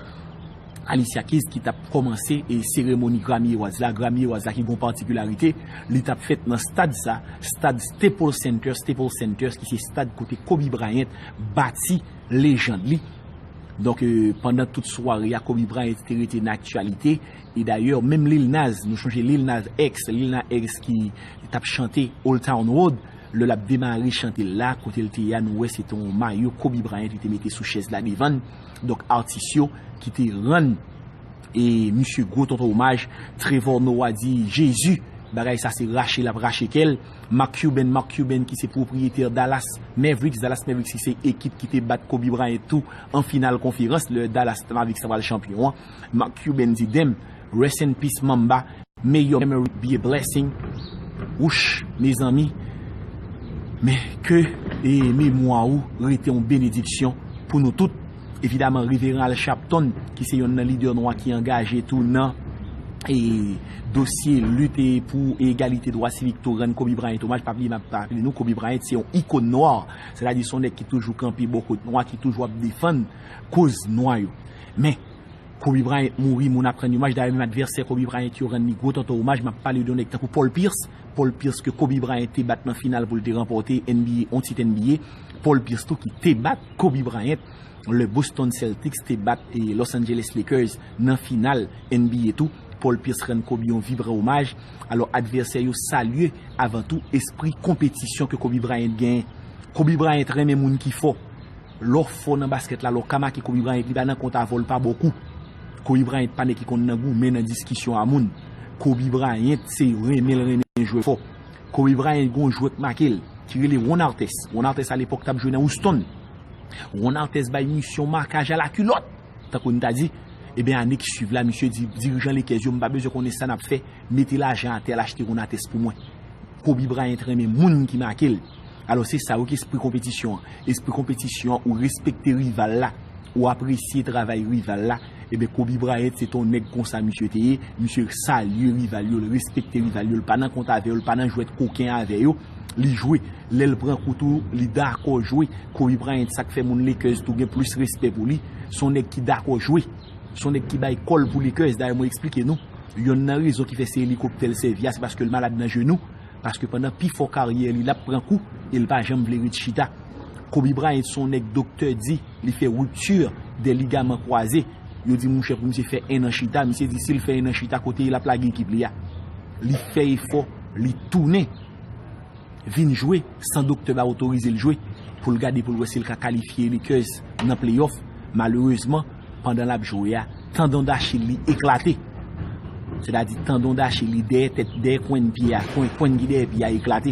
Alicia Keys ki t ap kòmanse e seremoni Grammy Awards la, Grammy Awards la ki gon patikilarite, li t ap fèt nan stad sa, stad Staples Center, Staples Center ki se stad kote Kobe Bryant bati lejand li. Donk, e, pandan tout sware a, Kobe Bryant te rete nan aktyalite. E dayè, menm Lil Nas, nou chonje Lil Nas X, Lil Nas X ki t ap chante Old Town Road, lè l ap demare chante l la, kote l te ye a, nou wè se te yon mayo Kobe Bryant li te mete sou chèz la devan l. Donk, atis yo ki te rann e misye gwo tonton omaj. Trevor Noah di, Jezi, bagay sa se rache l ap rache kè l. Mark Cuban, Mark Cuban ki se pwopriyetè Dallas Mavericks, Dallas Mavericks ki se ekip ki te bat Kobe Bryant tou an final konferans, lè Dallas Mavericks ta pral chanpyon an. Mark Cuban di, damn, rest in peace Mamba, may your memory be a blessing. Wouch, mezanmi, men ke e memwa ou rete yon benediksyon pou nou tout. Evidaman, Reveran Al Sharpton, ki se yonn nan lidè nwa ki angaje tou nan e dosye lit e pou egalite dwa sivik tou, rann Kobe Bryant omaj. Pa bliye, m ap raple nou, Kobe Bryant se yon ikòn nwa, sètadi se yon nèg ki toujou kanpe bò kot nwa, ki toujou ap defann koz nwa yo. Men, Kobe Bryant mouri, moun ap rann omaj. Dayè, menm advèsè Kobe Bryant yo rann li gwo tonton omaj. M ap pale de yon nèg tankou Paul Pierce. Paul Pierce ke Kobe Bryant te bat nan final pou l te ranpòte N B A, yon tit N B A. Paul Pierce tou ki te bat Kobe Bryant lè Boston Celtics te bat e Los Angeles Lakers nan final N B A tou. Paul Pierce rann Kobe yon vibran omaj. Alò, advèsè yo salye avan tou espri konpetisyon ke Kobe Bryant genyen. Kobe Bryant renmen moun ki fò. Lè w fò nan baskèt la, lè w ka make Kobe Bryant, li pa nan kont avè w, li pa ba w kou. Kobe Bryant pa nèg ki konn nan goumen, nan diskisyon a moun. Kobe Bryant se renmen l renmen jwè fò. Kobe Bryant gen yon jwè k make l, ki rele Ron Artest. Ron Artest alepòk t ap jwe nan Houston. Ron Artest bay misye yon makaj alakilòt. Tankou n ta di, ebyen, ane k swiv la, misye di dirijan Lakers yo, "M pa bezwen konnen sa n ap fè, mete lajan atè, al achte Ron Artest pou mwen." Kobe Bryant renmen moun ki make l. Alò, se sa wi ki espri konpetisyon an. Espri konpetisyon an, ou respekte rival la, ou apresye travay rival la. Ebyen, Kobe Bryant, se t on nèg konsa misye te ye. Misye salye rival yo, l respekte rival yo, l pa nan kont avè yo, l pa nan jwèt koken avè yo. Li jwe. Lè l pran kou tou, li dakò jwe. Kobe Bryant, sa k fè moun Lakers tou gen plis respè pou li. Se on nèg ki dakò jwe. Se on nèg ki bay kò l pou Lakers. Dayè, mwen eksplike nou. Yonn nan rezon ki fè se elikoptè l sèvi a, se paske l malad nan jenou. Paske pandan pi fò karyè li, l ap pran kou e l pa janm vle ret chita. Kobe Bryant se on nèg doktè di li fè ripti de ligaman kwaze. Yo di mouchè pou misye fè en an chita. Misye di si l fè en an chita, kote l ap lage ekip li a. Li fè efò, li tounen vin jwe san doktè pa otorize l jwe pou l gade pou l wè si l ka kalifye Lakers nan playoff. Malerezman, pandan l ap jwe a, tandon dachil li eklate. Sètadi tandon dachil li dèyè tèt, dèyè kwenn pye a, kwenn, kwenn ki dèyè pye a eklate.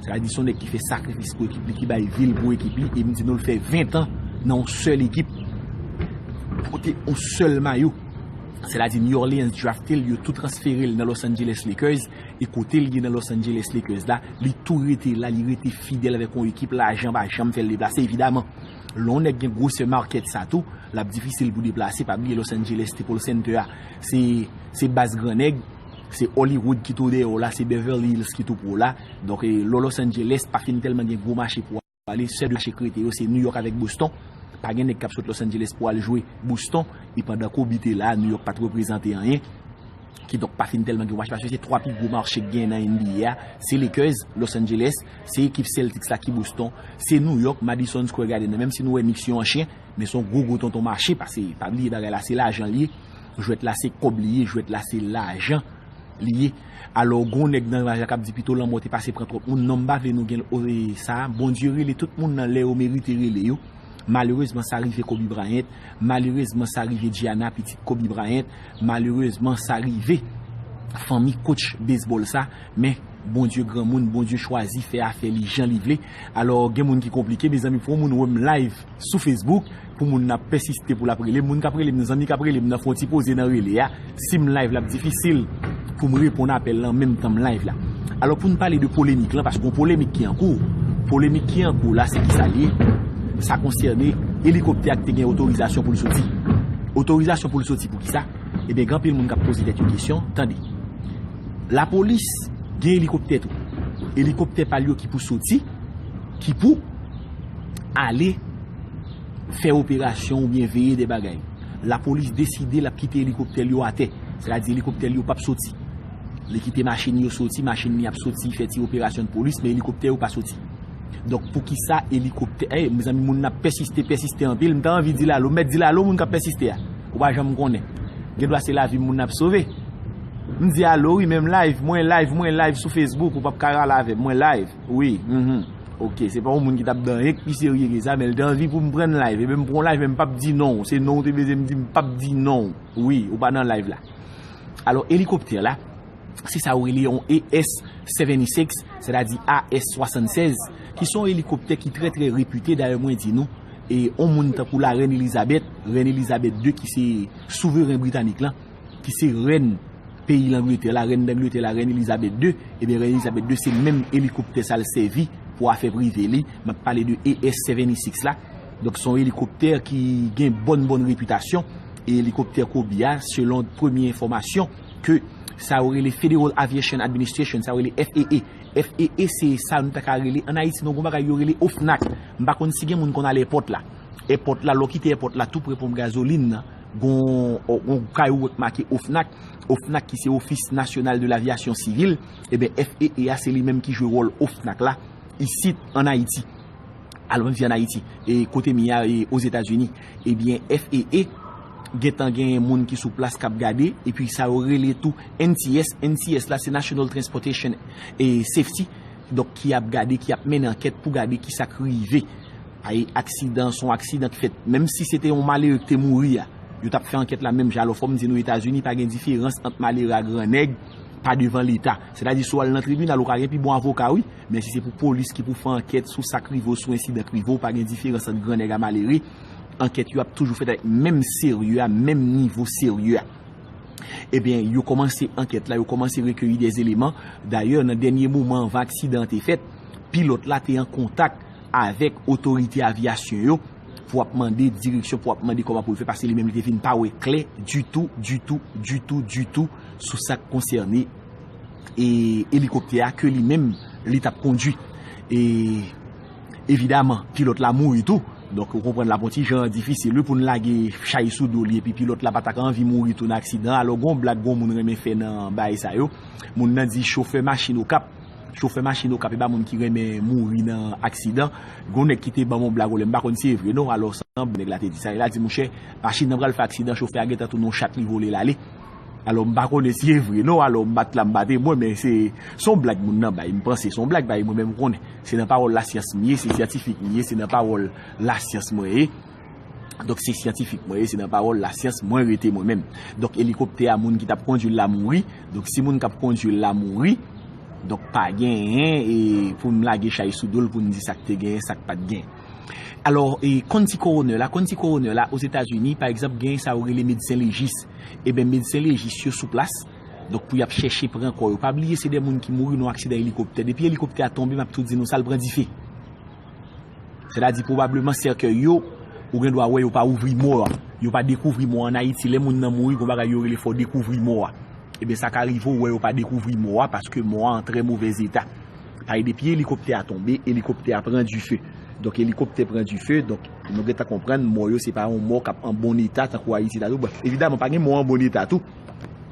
Sètadi se on nèg ki fè sakrifis pou ekip li, ki bay vi l pou ekip li, e m di nou l fè ven tan nan yon sèl ekip. Pote yon sèl mayo. Sètadi New Orleans drafte l, yo tou transfere l nan Los Angeles Lakers, e kote l ye nan Los Angeles Lakers la, li tou rete la, li rete fidèl avèk yon ekip, lajan pa janm fè l deplase, evidaman. Lè yon nèg gen gwosè market sa tou, l ap difisil pou deplase, pa bliye Los Angeles Staples Center a, se, se baz gran nèg, se Hollywood ki tou dèyè w la, se Beverly Hills ki tou pre w la. Donk, e, lè Los Angeles pa fin tèlman gen gwo mache pou ale, sèl de mache k rete yo, se New York avèk Boston. Pa gen nèg k ap sot Los Angeles pou al jwe Boston, e pandan Kobe te la, New York pa t reprezante anyen. Kidonk, pa fin tèlman gen mache, paske se twa pi gwo mache k genyen nan N B A a, se Lakers, Los Angeles, se ekip Celtics la ki Boston, se New York, Madison Square Garden nan. Menm si nou wè Knicks yo an chen, men se yon gwo gwo tonton mache, paske pa bliye bagay la, se lajan l ye, jwèt la se kòb li ye, jwèt la se lajan li ye. Alò, gen yon nèg nan imaj la k ap di pito lanmò te pase pran twòp moun, non, m pa vle nou gen, o, e, sa, Bondye rele tout moun nan lè yo merite rele yo. Malerezman, sa rive Kobe Bryant. Malerezman, sa rive Gianna, pitit Kobe Bryant. Malerezman, sa rive fanmi coach baseball sa. Men, Bondye granmoun, Bondye chwazi fè afè li jan li vle. Alò, gen moun ki konplike, mezanmi, pou yon moun wè m live sou Facebook, pou moun nan ap pèsiste pou l ap rele m, moun k ap rele m nan, zanmi k ap rele m nan, fè yon ti poze nan rele a. Si m live, l ap difisil pou m reponn apèl lan menm tan m live la. Alò, pou n pale de polemik lan, paske yon polemik ki an kou, polemik ki an kou la, se ki sa l ye? Sa konsène elikoptè a ki te gen otorizasyon pou l soti. Otorizasyon pou l soti pou ki sa? Ebyen, gen anpil moun k ap poze tèt yo kesyon. Tande. Lapolis gen elikoptè tou. Elikoptè pa l yo ki pou soti, ki pou ale fè operasyon oubyen veye de bagay. Lapolis deside l ap kite elikoptè l yo atè. Sètadi elikoptè l yo p ap soti. Li kite machin yo soti, machin li ap soti, fè ti operasyon polis, men elikoptè yo pa soti. Donk, poukisa elikoptè, e, mezanmi, moun nan ap pèsiste, pèsiste anpil. M ta anvi di l alo, m mèt di l alo, moun k ap pèsiste a. Ou pa janm konnen. Gendwa se lavi moun nan ap sove. M di alo, wi, men m live, mwen live, mwen live sou Facebook, ou p ap ka rale avè m, mwen live. Wi, mhm. Ok, se pa yon moun ki t ap dan anyen k pi serye ke sa, men l te anvi pou m pran live. Ebyen, m pran live, men m p ap di non w. Se non w te bezwen m di, m p ap di non w. Wi, ou pa nan live la. Alò, elikoptè la, se sa yo rele yon A S seventy-six, sètadi A S swasannsèz, ki se yon elikoptè ki trè, trè repite. Dayè, mwen di nou, e yon moun tankou la rèn Elizabeth, rèn Elizabeth de ki se souveren britanik lan, ki se rèn peyi Langletè la, rèn Dangletè la, rèn Elizabeth de, ebyen, rèn Elizabeth de, se menm elikoptè sa l sèvi pou afè prive li. M ap pale de A S seventy-six la. Donk, se yon elikoptè ki gen bòn, bòn repitasyon. E elikoptè Kobe a, selon premye enfòmasyon ke sa yo rele Federal Aviation Administration, sa yo rele F A A. F A A, se sa nou ta ka rele, ann Ayiti, nou gen yon bagay yo rele OFNAC. M pa konn si gen moun konn al èpòt la. Èpòt la, lè w kite èpòt la, tou pre ponp gazolin nan, Gon, gon kay ou wè k make OFNAC, OFNAC ki se Office National de l'Aviation Civile, ebyen F A A a se li menm ki jwe wòl OFNAC la isit ann Ayiti. Alò m di ann Ayiti, e kote m ye a, e Ozetazini, ebyen F A A gentan gen moun ki sou plas k ap gade, epi sa yo rele tou N T S, N T S la se National Transportation e Safety, donk ki ap gade, ki ap mennen ankèt pou gade ki sa k rive. Ay, aksidan, se yon aksidan k fèt. Menm si se te yon malere ki te mouri a, yo t ap fè ankèt la menm jan. Alò, fò m di nou, Etazini, pa gen diferans ant malere ak gran nèg, pa devan Leta. Sètadi, si w al nan tribinal, ou ka gen pi bon avoka, wi, men si se pou polis ki pou fè ankèt sou sa k rive w, sou ensidan k rive w, pa gen diferans ant gran nèg a malere. Ankèt yo ap toujou fèt avèk menm serye a, menm nivo serye a. Ebyen, yo kòmanse ankèt la, yo kòmanse rekeyi dè eleman. Dayè, nan dènye moman anvan aksidan an te fèt, pilòt la te an kontak avèk otorite avyasyon yo pou ap mande direksyon, pou ap mande kòman pou l fè, paske li menm li te vin pa wè klè ditou, ditou, ditou, ditou sou sa k konsène e elikoptè a ke li menm li t ap kondui. E evidaman, pilòt la mouri tou. Donk, ou konprann l ap yon ti jan difisil, wi, pou n lage chay sou do li, epi pilòt la pa ta ka anvi mouri tou nan aksidan an. Alò, gon blag, gon moun renmen fè nan bagay sa yo. Moun nan di chofè machin Okap. Chofè machin Okap, e pa moun ki renmen mouri nan aksidan. Gon nèg ki te ban m yon blag, ou lè m pa konn si e vre, non. Alò, sa, nèg la te di sa. Nèg la di, monchè, machin nan pral fè aksidan, chofè a gentan tounen yon chat, li vole l ale. Alò, m pa konnen si e vre, non. Alò, m bat la, m bat e mwen, men se, se yon blag moun nan bay. M panse se yon blag bay, mwen menm, m konnen. Se nan pawòl lasyans m ye, se syantifik m ye, se nan pawòl lasyans mwen ye. Donk, se syantifik mwen ye, se nan pawòl lasyans mwen rete mwen menm. Donk, elikoptè a, moun ki t ap kondui l la mouri. Donk, si moun k ap kondui l la mouri, donk, pa genyen e pou m lage chay sou do l pou m di sa k te genyen, sa k pa t genyen. Alò, e, county coroner la, county coroner la, Ozetazini, pa egzanp, genyen sa yo rele medsen lejis. Ebyen, medsen lejis yo sou plas. Donk, pou y ap chèche pran kò yo. Pa bliye, se de moun ki mouri nan aksidan elikoptè. Depi elikoptè a tonbe, m ap tou di nou sa, l pran dife. Sètadi, pwobableman, sèkèy yo, ou gen dwa wè yo pa ouvri mò a. Yo pa dekouvri mò a. Ann Ayiti, lè moun nan mouri, gon bagay yo rele fò w dekouvri mò a. Ebyen, sa ka rive w wè yo pa dekouvri mò a, paske mò a an trè movèz eta. Paske depi elikoptè a tonbe, elikoptè a pran dife. Donk, elikoptè pran dife, donk, nou gentan konprann, mò yo, se pa yon mò k ap an bon eta, tankou Ayiti la tou. Bon, evidaman, pa gen mò an bon eta tou.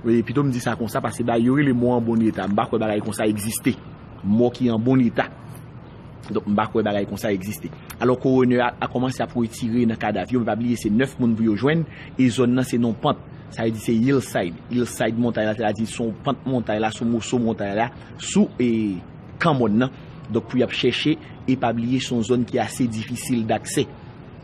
E pito m di sa konsa, paske bagay yo rele mò an bon eta. M pa kwè bagay konsa egziste. Mò ki an bon eta. Donk, m pa kwè bagay konsa egziste. Alò, koronè a, a kòmanse ap retire nan kadav yo, men pa bliye, se nèf moun pou yo jwenn, e zòn nan se nan pant. Sa vle di se hillside. Hillside montay la, sètadi se yon pant montay la, sou moso montay la, sou, e, kan mòn nan. Donk, pou y ap chèche, e pa bliye, se yon zòn ki ase difisil daksè.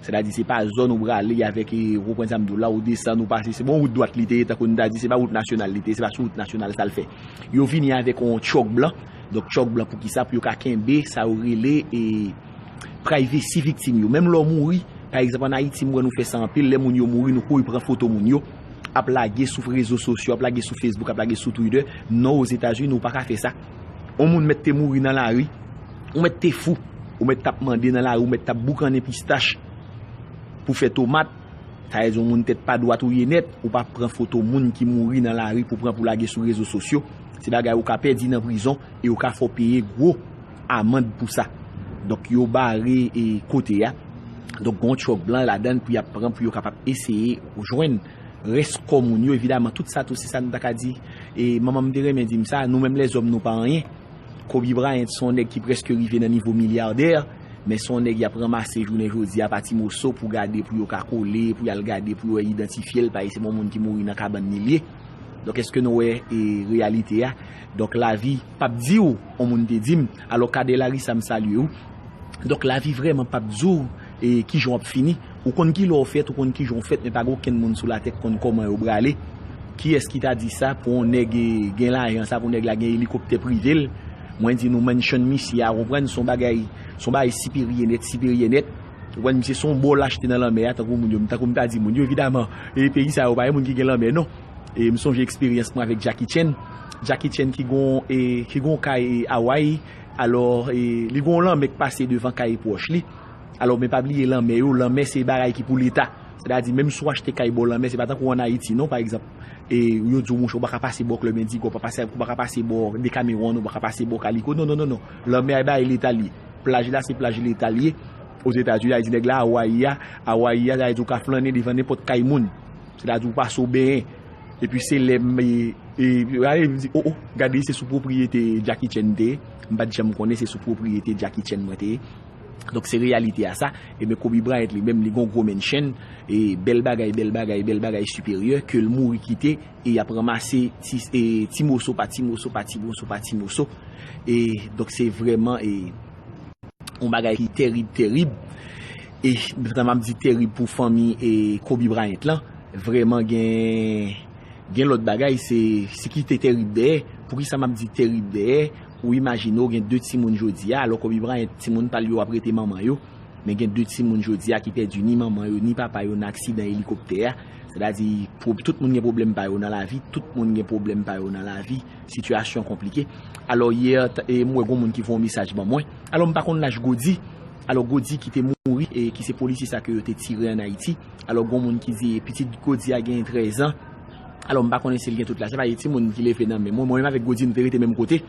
Sètadi, se pa zòn ou prale avèk, e, ou konprann sa m di w la, ou desann, ou pase, se bon wout dwat li te ye, tankou n ta di, se pa wout nasyonal li te ye, se pa sou wout nasyonal sa l fè. Yo vini avèk yon tchòk blan. Donk, tchòk blan pou ki sa? Pou yo ka kenbe sa yo rele, e, privacy viktim yo. Menm lè w mouri, pa egzanp, ann Ayiti, m wè nou fè sa anpil, lè moun yo mouri, nou kouri pran foto moun yo, ap lage sou rezo sosyo, ap lage sou Facebook, ap lage sou Twitter. Non, Ozetazini, ou pa ka fè sa. Yon moun mèt te mouri nan lari, ou mèt te fou, ou mèt t ap mande nan lari, ou mèt t ap boukannen pistach pou fè tomat, sa vle di yon moun tèt pa dwat ou ye nèt, ou pa pran foto moun ki mouri nan lari pou pran pou lage sou rezo sosyo. Se bagay ou ka pèdi nan prizon e ou ka fè w peye gwo amann pou sa. Donk, yo bare, e, kote a. Donk, gen yon tchòk blan ladan l pou y ap pran, pou yo kapab eseye jwenn rès kò moun yo. Evidaman, tout sa tou, se sa nou ta ka di. E manman m te renmen di m sa, nou menm lèzòm, nou pa anyen. Kobe Bryant se yon nèg ki prèske rive nan nivo milyadè, men se yon nèg y ap ranmase jounen jodi a pa ti moso pou gade, pou yo ka kole, pou y al gade, pou yo idantifye l, paske se yon moun ki mouri nan kabann li l ye. Donk, èske nou wè, e, reyalite a? Donk, lavi p ap di w, yon moun te di m, alò, Cadet Larissa, m salye w. Donk, lavi vrèman p ap di w, e, kijan w ap fini. Ou konn kilè w fèt, ou konn kijan w fèt, men pa gen okenn moun sou latè k konn kòman yo prale. Kiyès ki ta di sa pou yon nèg, e, gen lajan sa, pou nèg la gen elikoptè prive l? Mwen di nou, mansion misye a, ou konprann, se yon bagay, se yon bagay siperye nèt, siperye nèt. Ou konprann, misye se yon bò l achte nan lanmè a, tankou moun yo, tankou m ta di moun yo, evidaman, e peyi sa yo, pa gen moun ki gen lanmè, non. E m sonje eksperyans mwen avèk Jackie Chan. Jackie Chan ki gon, e, ki gon kay, e, Hawaii. Alò, e, li gon lanmè k pase devan kay pwòch li. Alò, men pa bliye lanmè yo, lanmè se bagay ki pou Leta. Sètadi, menm si w achte kay bò lanmè, se pa tankou ann Ayiti, non, pa egzanp. E yo di w, monchè, ou pa ka pase bò Club Indigo, ou pa pase, ou pa ka pase bò Decameron, ou pa ka pase bò Kaliko. Non, non, non, non. Lanmè a, e bagay Leta l ye. Plaj la, se plaj Leta l ye. Ozetazini, sa vle di nèg la, Hawaii a, Hawaii a, sa vle di ou ka flannen devan nenpòt kay moun. Sètadi ou pase w benyen. Epi se lè m, e, e, gade, m di, o, o, gade, se sou pwopriyete Jackie Chan m te ye. M pa t janm konnen se sou pwopriyete Jackie Chan mwen te ye. Donk, se reyalite a sa. Ebyen, Kobe Bryant li menm, li gon gwo mansion. E bèl bagay, bèl bagay, bèl bagay siperyè ke l mouri kite. E y ap ranmase ti, e, ti moso pa ti moso, pa ti moso, pa ti moso. E, donk, se vrèman, e, yon bagay ki terib, terib. E, tan m ap di terib pou fanmi, e, Kobe Bryant lan, vrèman gen, gen lòt bagay, se, se ki te terib dèyè. Poukisa m ap di terib dèyè? Ou imajine w gen de timoun jodi a, alò Kobe Bryant, timoun pa l yo ap rete manman yo. Men gen de timoun jodi a ki pèdi ni manman yo, ni papa yo nan aksidan elikoptè a. Sètadi, pwo-, tout moun gen pwoblèm pa yo nan lavi, tout moun gen pwoblèm pa yo nan lavi, sitiyasyon konplike. Alò, yè, t-, e, m wè gon moun ki voye yon mesaj ban mwen. Alò, m pa konn laj Gody. Alò, Gody ki te mouri, e ki se polisye sa ke yo te tire ann Ayiti. Alò, gon moun ki di, pitit Gody a gen trèz an. Alò, m pa konnen si l gen tout laj. Se pa yon timoun ki leve nan men mwen. Mwen menm avèk Gody, nou te rete menm kote.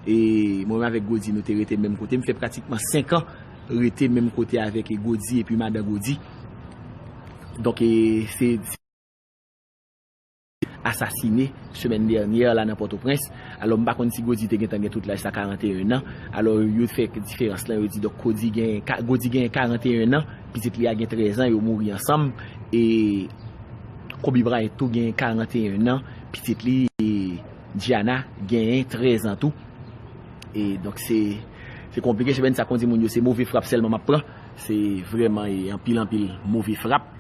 E mwen menm avèk Gody, nou te rete menm kote. M fè pratikman senk an rete menm kote avèk Gody epi madan Gody. Donk, e, se asasine semèn dènyè la nan Pòtoprens. Alò, m pa konn si Gody te gentan gen tout laj sa, karanteyen an. Alò, yo fè diferans lan, yo di, donk, Gody gen, ka-, Gody gen karanteyen an, pitit li a gen trèz an, yo mouri ansanm. E Kobe Bryant tou gen karanteyen an, pitit li, e, Gianna, genyen trèz an tou. E donk, se, se konplike, se byen sa konn di moun yo, se move frap sèlman m ap pran. Se vrèman, e, anpil, anpil move frap.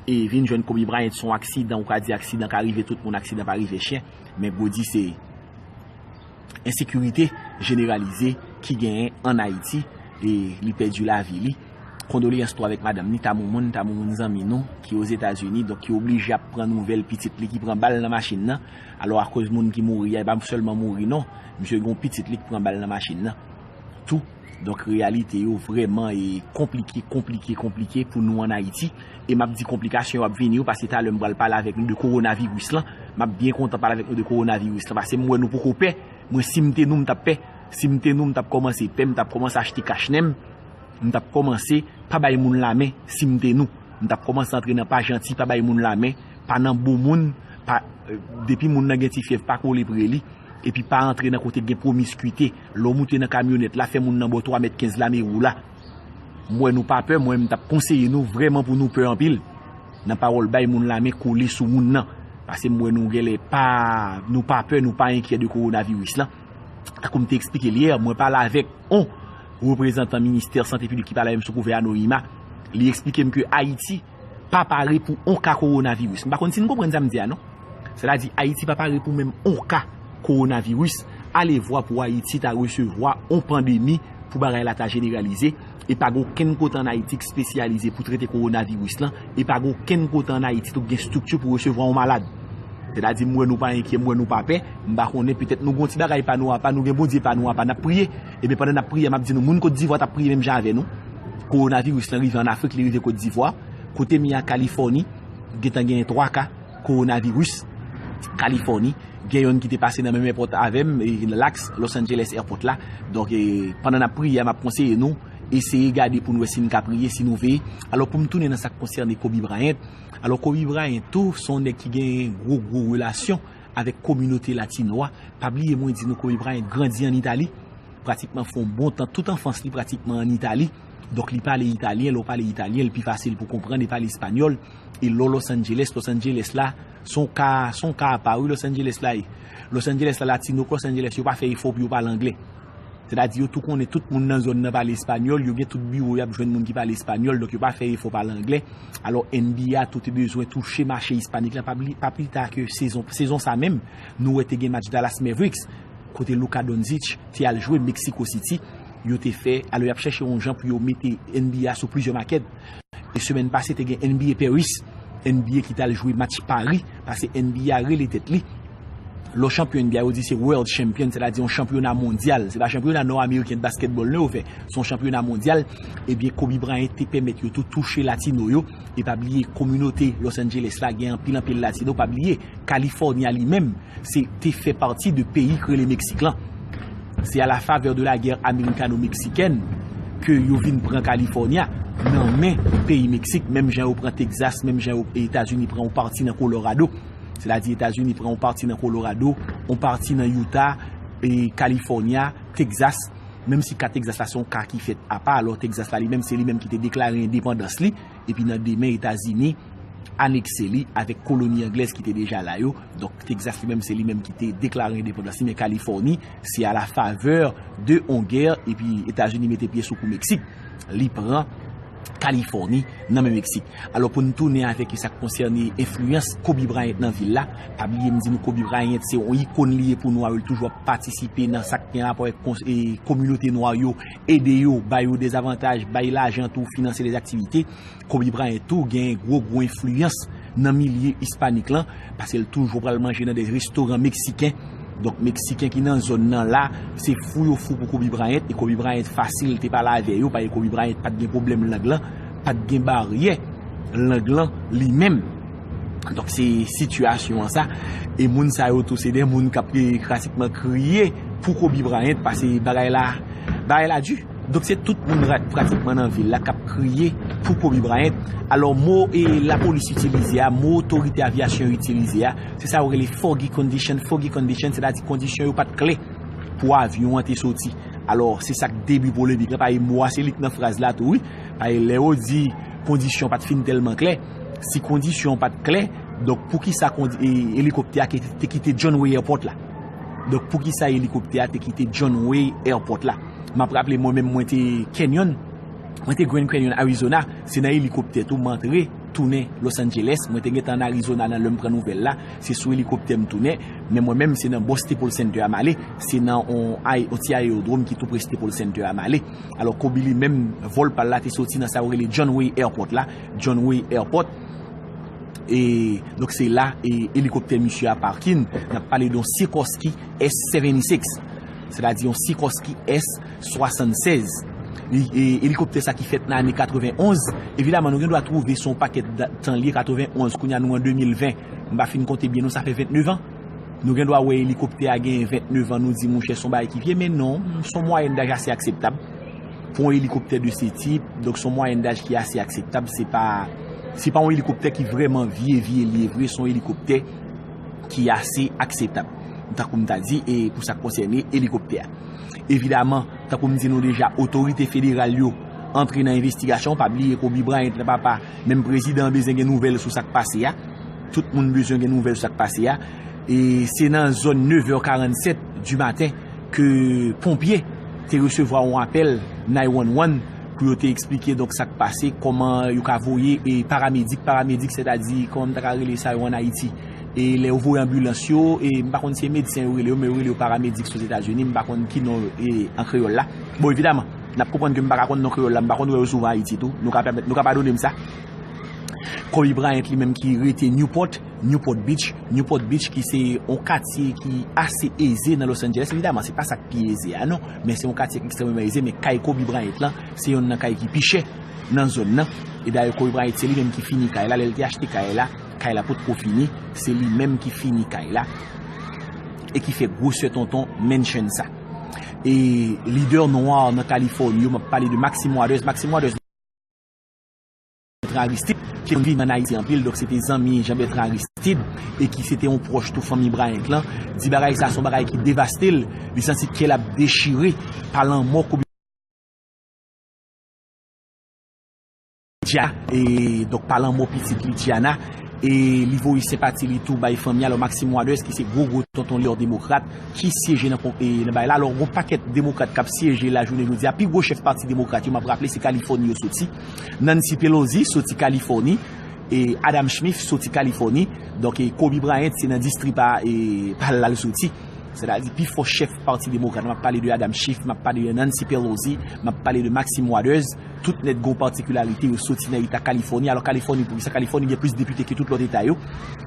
E vin jwenn Kobe Bryant, se yon aksidan, ou ka di aksidan ka rive tout moun, aksidan pa rive chen. Men Gody se ensekirite jeneralize ki genyen ann Ayiti, e li pèdi lavi li. Kondoleyans tou avèk madanm ni, Tamou Moun, Tamou Moun zanmi nou, ki Ozetazini, donk ki oblije ap pran nouvèl pitit li ki pran bal nan machin nan. Alò, akoz moun ki mouri a, e pa sèlman mouri non, misye gen yon pitit li ki pran bal nan machin nan tou. Donk, reyalite yo vrèman, e, konplike, konplike, konplike pou nou ann Ayiti. E m ap di konplikasyon yo ap vini yo, paske talè m pral pale avèk nou de kowonaviris lan. M ap byen kontan pale avèk nou de kowonaviris lan, paske m wè nou poko pè. Mwen, si m te nou, m t ap pè. Si m te nou, m t ap kòmanse pè, m t ap kòmanse achte kach nen m. M t ap kòmanse pa bay moun lamen si m te nou. M t ap kòmanse antre nan pa janti, pa bay moun lamen, pa nan bo moun, pa, e, depi moun nan gen ti fyèv, pa kole pre li. Epi pa antre nan kote k gen pwomiskite. Lè w moute nan kamyonèt la, fè moun nan ba w twa mèt kenz lame wou la. M wè nou pa pè, mwen, m t ap konseye nou vrèman pou nou pè anpil. Nan pawòl bay moun lamen, kole sou moun nan. Paske m wè nou genlè pa, nou pa pè, nou pa enkyè de kowonaviris lan. Tankou m te eksplike l yè, mwen pale avèk yon reprezantan ministè sante piblik ki pale avè m sou kouvè anonima. Li eksplike m ke Ayiti pa pare pou yon ka kowonaviris. M pa konn si n konprann sa m di a non. Sètadi, Ayiti pa pare pou menm yon ka kowonaviris. Ale vwa pou Ayiti ta resevwa yon pandemi, pou bagay la ta jeneralize. E pa gen okenn kote ann Ayiti k espesyalize pou trete kowonaviris lan. E pa gen okenn kote ann Ayiti tou k gen estrikti pou resevwa yon malad. Sètadi, m wè nou pa enkyè, m wè nou pa pè. M pa konnen, petèt nou gen yon ti bagay pa nou apa, nou gen Bondye pa nou apa, n ap priye. Ebyen, pandan n ap priye, m ap di nou, moun Kot Divwa t ap priye menm jan avè nou. Kowonaviris lan rive ann Afrik, li rive Kot Divwa. Kote m ye a, Kalifòni, gentan genyen twa ka kowonaviris. Kalifòni, gen yonn ki te pase nan menm èpòt avè m, e, Laks, Los Angeles Airport la. Donk, e, pandan n ap priye a, m ap konseye nou eseye gade pou n wè si n ka priye, si nou veye. Alò, pou m tounen nan sa k konsène Kobe Bryant, alò, Kobe Bryant tou, se yon nèg ki gen gwo, gwo relasyon avèk kominote latino a. Pa bliye, mwen di nou, Kobe Bryant grandi ann Itali. Pratikman fè yon bon tan, tout anfans li pratikman ann Itali. Donk, li pale italyen, lè w pale italyen, li pi fasil pou konprann, li pale espanyòl. E lè w Los Angeles, Los Angeles la, se yon ka, se yon ka apa, wi, Los Angeles la ye. Los Angeles la, latino k Los Angeles, yo pa fè efò pou yo pale anglè. Sètadi, yo tou konnen tout moun nan zòn nan pale espanyòl, yo gen tout biwo, y ap jwenn moun ki pale espanyòl, donk yo pa fè efò pale anglè. Alò, N B A tou te bezwen touche mache ispanik la, pa bli-, pa pita ke sezon, sezon sa menm, nou wè te gen match Dallas Mavericks, kote Luka Doncic te al jwe Mexico City, yo te fè, alò y ap chèche yon jan pou yo mete N B A sou plizyè makèt. E semèn pase, te gen N B A Paris, N B A ki t al jwe match Paris, paske N B A rele tèt li. Lè w chanpyon N B A, yo di se World Champion, sètadi yon chanpyona mondyal. Se pa chanpyona nò ameriken de basketball non yo fè, se yon chanpyona mondyal. Ebyen, Kobe Bryant te pèmèt yo tou touche latino yo. E pa bliye, kominote Los Angeles la gen anpil, anpil latino. Pa bliye, Kalifòni a li menm, se te fè pati de peyi k rele Meksik lan. Se a la favè de la guerre américano-mexicaine ke yo vin pran Kalifòni a. nan men peyi Meksik, menm jan yo pran Texas, menm jan yo, Etazini pran yon pati nan Colorado. Sètadi Etazini pran yon pati nan Colorado, yon pati nan Utah, e California, Texas. Menm si ka Texas la se yon ka ki fèt apa, alò Texas la li menm se li menm ki te deklare endepandans li, epi nan demen Etazini anekse li avèk koloni anglèz ki te deja la yo. Donk Texas li menm se li menm ki te deklare endepandans li, men Kalifòni se a la favè de yon gè, epi Etazini mete pye sou kou Meksik, li pran Kalifòni nan men Meksik. Alò pou n tounen avèk sa k konsène enfliyans Kobe Bryant nan vil la, pa bliye m di nou Kobe Bryant se yon ikòn li ye pou nwa yo, li toujou ap patisipe nan sa k gen rapò avèk kons- e kominote nwa yo, ede yo, ba yo dezavantaj, bay lajan tou, finanse dèzaktivite. Kobe Bryant tou gen gwo gwo enfliyans nan milye ispanik lan, paske l toujou pral manje nan de restoran meksiken. Donk meksiken ki nan zòn nan la, se fou yo fou pou Kobe Bryant, e Kobe Bryant fasil te pale avè yo, paske Kobe Bryant pa t gen pwoblèm lang lan, pa t gen baryè lang lan li menm. Donk se sitiyasyon an sa, e moun sa yo tou se de moun k ap, e, pratikman kriye pou Kobe Bryant, paske bagay la, bagay la di. Donk se tout moun ra- pratikman nan vil la k ap kriye pou Kobe Bryant. Alò mo, e, lapolis itilize a, mo otorite avyasyon yo itilize a, se sa yo rele foggy condition. Foggy condition, sètadi kondisyon yo pa t klè pou avyon an te soti. Alò se sa k debi polemik la, paske mo a se li k nan fraz la tou wi. Paske lè yo di kondisyon pa t fin tèlman klè, si kondisyon pa t klè, donk poukisa kondi- e, elikoptè a ki te kite John Way Airport la? Donk poukisa elikoptè a te kite John Way Airport la? M ap raple mwen menm mwen te Canyon, mwen te Grand Canyon, Arizona, se nan elikoptè tou m antre tounen Los Angeles. Mwen te gentan ann Arizona nan lè m pran nouvèl la, se sou elikoptè m tounen, men mwen menm se nan bò Staples Center a m ale, se nan on, ay- on ti ayewodwòm ki tou pre Staples Center a m ale. Alò Kobe li menm, vòl pa l la te soti nan sa yo rele John Way Airport la, John Way Airport. E donk se la, e, elikoptè misye a parkin. N ap pale de yon Sikorsky S seventy-six, sètadi yon Sikorsky S swasannsèz. Li, e, elikoptè sa ki fèt nan ane katrevenonz. Evidaman nou gen dwa twouve se yon pakèt da- tan li ye, katrevenonz, kounye a nou an de mil ven. M pa fin konte byen non, sa fè vennnev an. Nou gen dwa wè elikoptè a gen vennnev an, nou di monchè se yon bagay ki vye, men non, se yon mwayèn daj ase akseptab pou yon elikoptè de se tip. Donk se yon mwayèn daj ki ase akseptab, se pa, se pa yon elikoptè ki vrèman vye vye li ye vre, se yon elikoptè ki ase akseptab, tankou m ta di, e pou sa k konsène elikoptè a. Evidaman, tankou m di nou deja, otorite federal yo antre nan envestigasyon. Pa bliye Kobe Bryant la papa, menm prezidan an bezwen gen nouvèl sou sa k pase a. Tout moun bezwen gen nouvèl sou sa k pase a. E se nan zòn nevè karannsèt di maten ke ponpye te resevwa yon apèl nine one one pou yo te eksplike donk sa k pase, kòman yo ka voye e paramedik, paramedik sètadi kòman m ta ka rele sa yo ann Ayiti. E lè yo voye anbilans yo, e m pa konn si se medsen yo rele yo, men yo rele yo paramedik Ozetazini, m pa konn ki non e an kreyòl la. Bon, evidaman, n ap konprann ke m pa ka konn non kreyòl la, m pa konn wè yo souvan Ayiti tou, nou ka pèmèt, nou ka padone m sa. Kobe Bryant li menm ki rete Newport, Newport Beach, Newport Beach ki se yon katye ki ase eze nan Los Angeles. Evidaman se pa sa k pi eze a non, men se yon katye ki ekstrèmeman eze, men kay Kobe Bryant lan se yonn nan kay ki pi chè nan zòn nan. E dayè Kobe Bryant se li menm ki fini kay la, lè l te achte kay la, kay la potko fini, se li menm ki fini kay la e ki fè gwosè tonton mansion sa. E lidè nwa nan Kalifòni yo, m ap pale de Maxine Waters. Maxine Waters, Bertrand Aristide, ki konn vin ann Ayiti anpil, donk se te zanmi Jean Bertrand Aristide, e ki se te yon pwòch tou fanmi Bryant lan, di bagay sa se yon bagay ki devaste l, li santi kè l ap dechire pa lanmò Kobe Gianna, e donk pa lanmò pitit li Gianna, e li voye senpati li tou bay fanmi a. Alò Maxime Waters ki se gwo gwo tonton lidè demokrat ki syeje nan, e, nan bagay la. Alò gon pakèt demokrat k ap syeje la jounen jodi a, pi gwo chèf pati demokrat yo, m ap raple se Kalifòni yo soti. Nancy Pelosi soti Kalifòni, e Adam Schiff soti Kalifòni. Donk e Kobe Bryant se nan distri pa, e, pa l la l soti. Sètadi pi fò chèf pati demokrat, m ap pale de Adam Schiff, m ap pale de Nancy Pelosi, m ap pale de Maxime Waters. Tout nèt gen yon patikilarite, yo soti nan eta Kalifòni. Alò Kalifòni, poukisa Kalifòni gen plis depite ke tout lòt eta yo?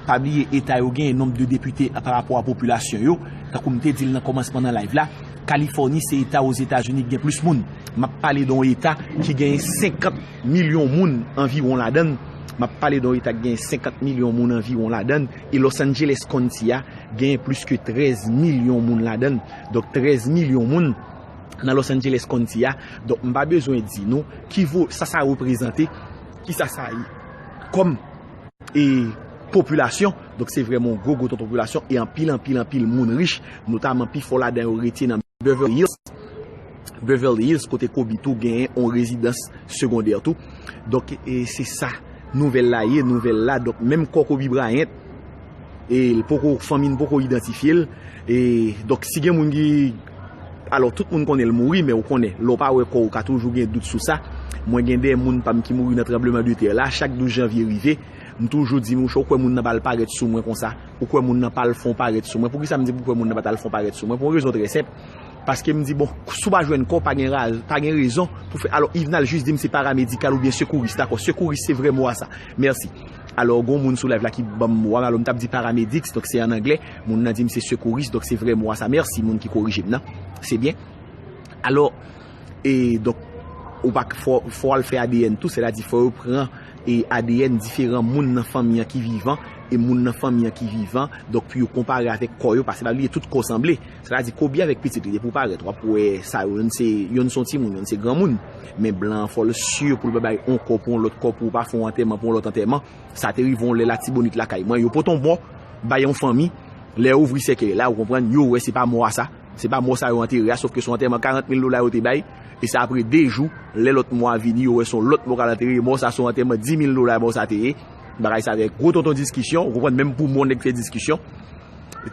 Pa bliye eta yo genyen nonb de depite pa rapò a popilasyon yo. Tankou m te di l nan kòmansman nan live la, Kalifòni se eta Ozetazini ki gen plis moun. M ap pale de yon eta ki genyen senkant milyon moun anviwon ladan l. M ap pale de yon eta ki genyen senkant milyon moun anviwon ladan l. E Los Angeles County a genyen plis ke trèz milyon moun ladan l. Donk trèz milyon moun nan Los Angeles County a. Donk, m pa bezwen di nou ki vo, sa sa reprezante, ki sa sa ye kòm e popilasyon. Donk, se vrèman yon gwo, gwo tonton popilasyon e anpil, anpil, anpil moun rich, notaman pi fò ladan yo rete nan Beverly Hills. Beverly Hills, kote Kobe tou genyen yon rezidans segondè tou. Donk, e se sa nouvèl la ye, nouvèl la. Donk, menm kò Kobe Bryant, e l poko, fanmi n poko idantifye l. E, donk, si gen moun ki, alò, tout moun konnen l mouri, men ou konnen, lè w pa wè kò w, ou ka toujou gen dout sou sa. Mwen gen de moun pa m ki mouri nan tranbleman de tè la, chak douz janvye rive, m toujou di, mouche, ou kwè moun nan pral parèt sou mwen konsa? Ou kwè moun nan pral fè yon parèt sou mwen? Poukisa m di pou kwè moun nan pa t al fè yon parèt sou mwen? Pou yon rezon trè senp. Paske m di, bon, si w pa jwenn kò, pa gen raz, pa gen rezon pou fè. Alò, Yvenal jis di m se paramedikal oubyen sekouris, dakò, sekouris se vrè mo a sa. Mèsi. Alò, gon moun sou live la ki ban m mo a, alò, m t ap di paramedics, donk se an anglè. Moun nan di m se sekouris, donk se vrè mo a sa. Mèsi, moun ki korije m nan. Se byen. Alò, e, donk, ou pa k-, fò, fò w al fè A D N tou, sètadi fò yo pran, e, A D N diferan moun nan fanmi an ki vivan, e moun nan fanmi an ki vivan, donk pou yo konpare avèk kò yo, paske pa bliye tout kò sanble. Sètadi Kobe avèk pitit li te pou parèt, w ap wè sa yo, yonn se, yonn se yon timoun, yonn se granmoun. Men blan an fò l si pou l pa bay yon kò pou yon lòt kò, pou w pa fè yon antèman pou yon lòt antèman. Sa te rive yon lè Latibonit lakay mwen, yo pote yon mò bay yon fanmi, lè yo ouvri sèkèy la, ou konprann, yo wè se pa mò a sa. Se pa mò sa yo antere a, sòf ke se yon antèman karant mil dola yo te bay, e se apre de jou, lè lòt mò a vini, yo wè se yon lòt mò k al antere, e mò sa se yon antèman dis mil dola mò sa te ye. Bagay sa fè gwo tonton diskisyon, ou konprann, menm pou mò nèg fè diskisyon.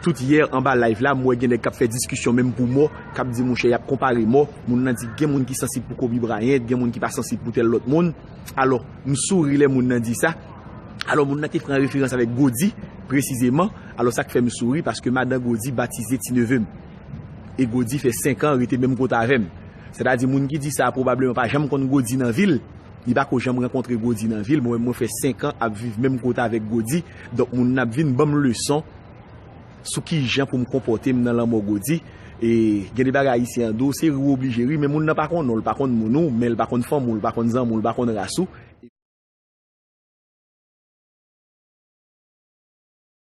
Tout yè anba live la, m wè gen nèg k ap fè diskisyon menm pou mò, k ap di mouche y ap konpare mò, moun nan di gen moun ki sansib pou Kobe Bryant, gen moun ki pa sansib pou tèl lòt moun. Alò, m souri lè moun nan di sa. Alò, moun nan te pran referans avèk Godi, presizeman. Alò, sa k fè m souri, paske madan Godi batize ti neve m. E Godi fè senk an rete menm kote avè m. Sètadi, moun ki di sa a pwobableman pa janm konn Godi nan vi l. Li pa ko janm rankontre Godi nan vi l. Mwen menm, mwen fè senk an ap viv menm kote avèk Godi. Donk, moun nan ap vin ban m leson sou ki jan pou m konpòte m nan lanmò Godi. E gen de bagay ayisyen an di w, se ri w oblije ri, men moun nan pa konn ou, l pa konn moun ou, men l pa konn fanmi w, l pa konn zanmi w, l pa konn ras ou.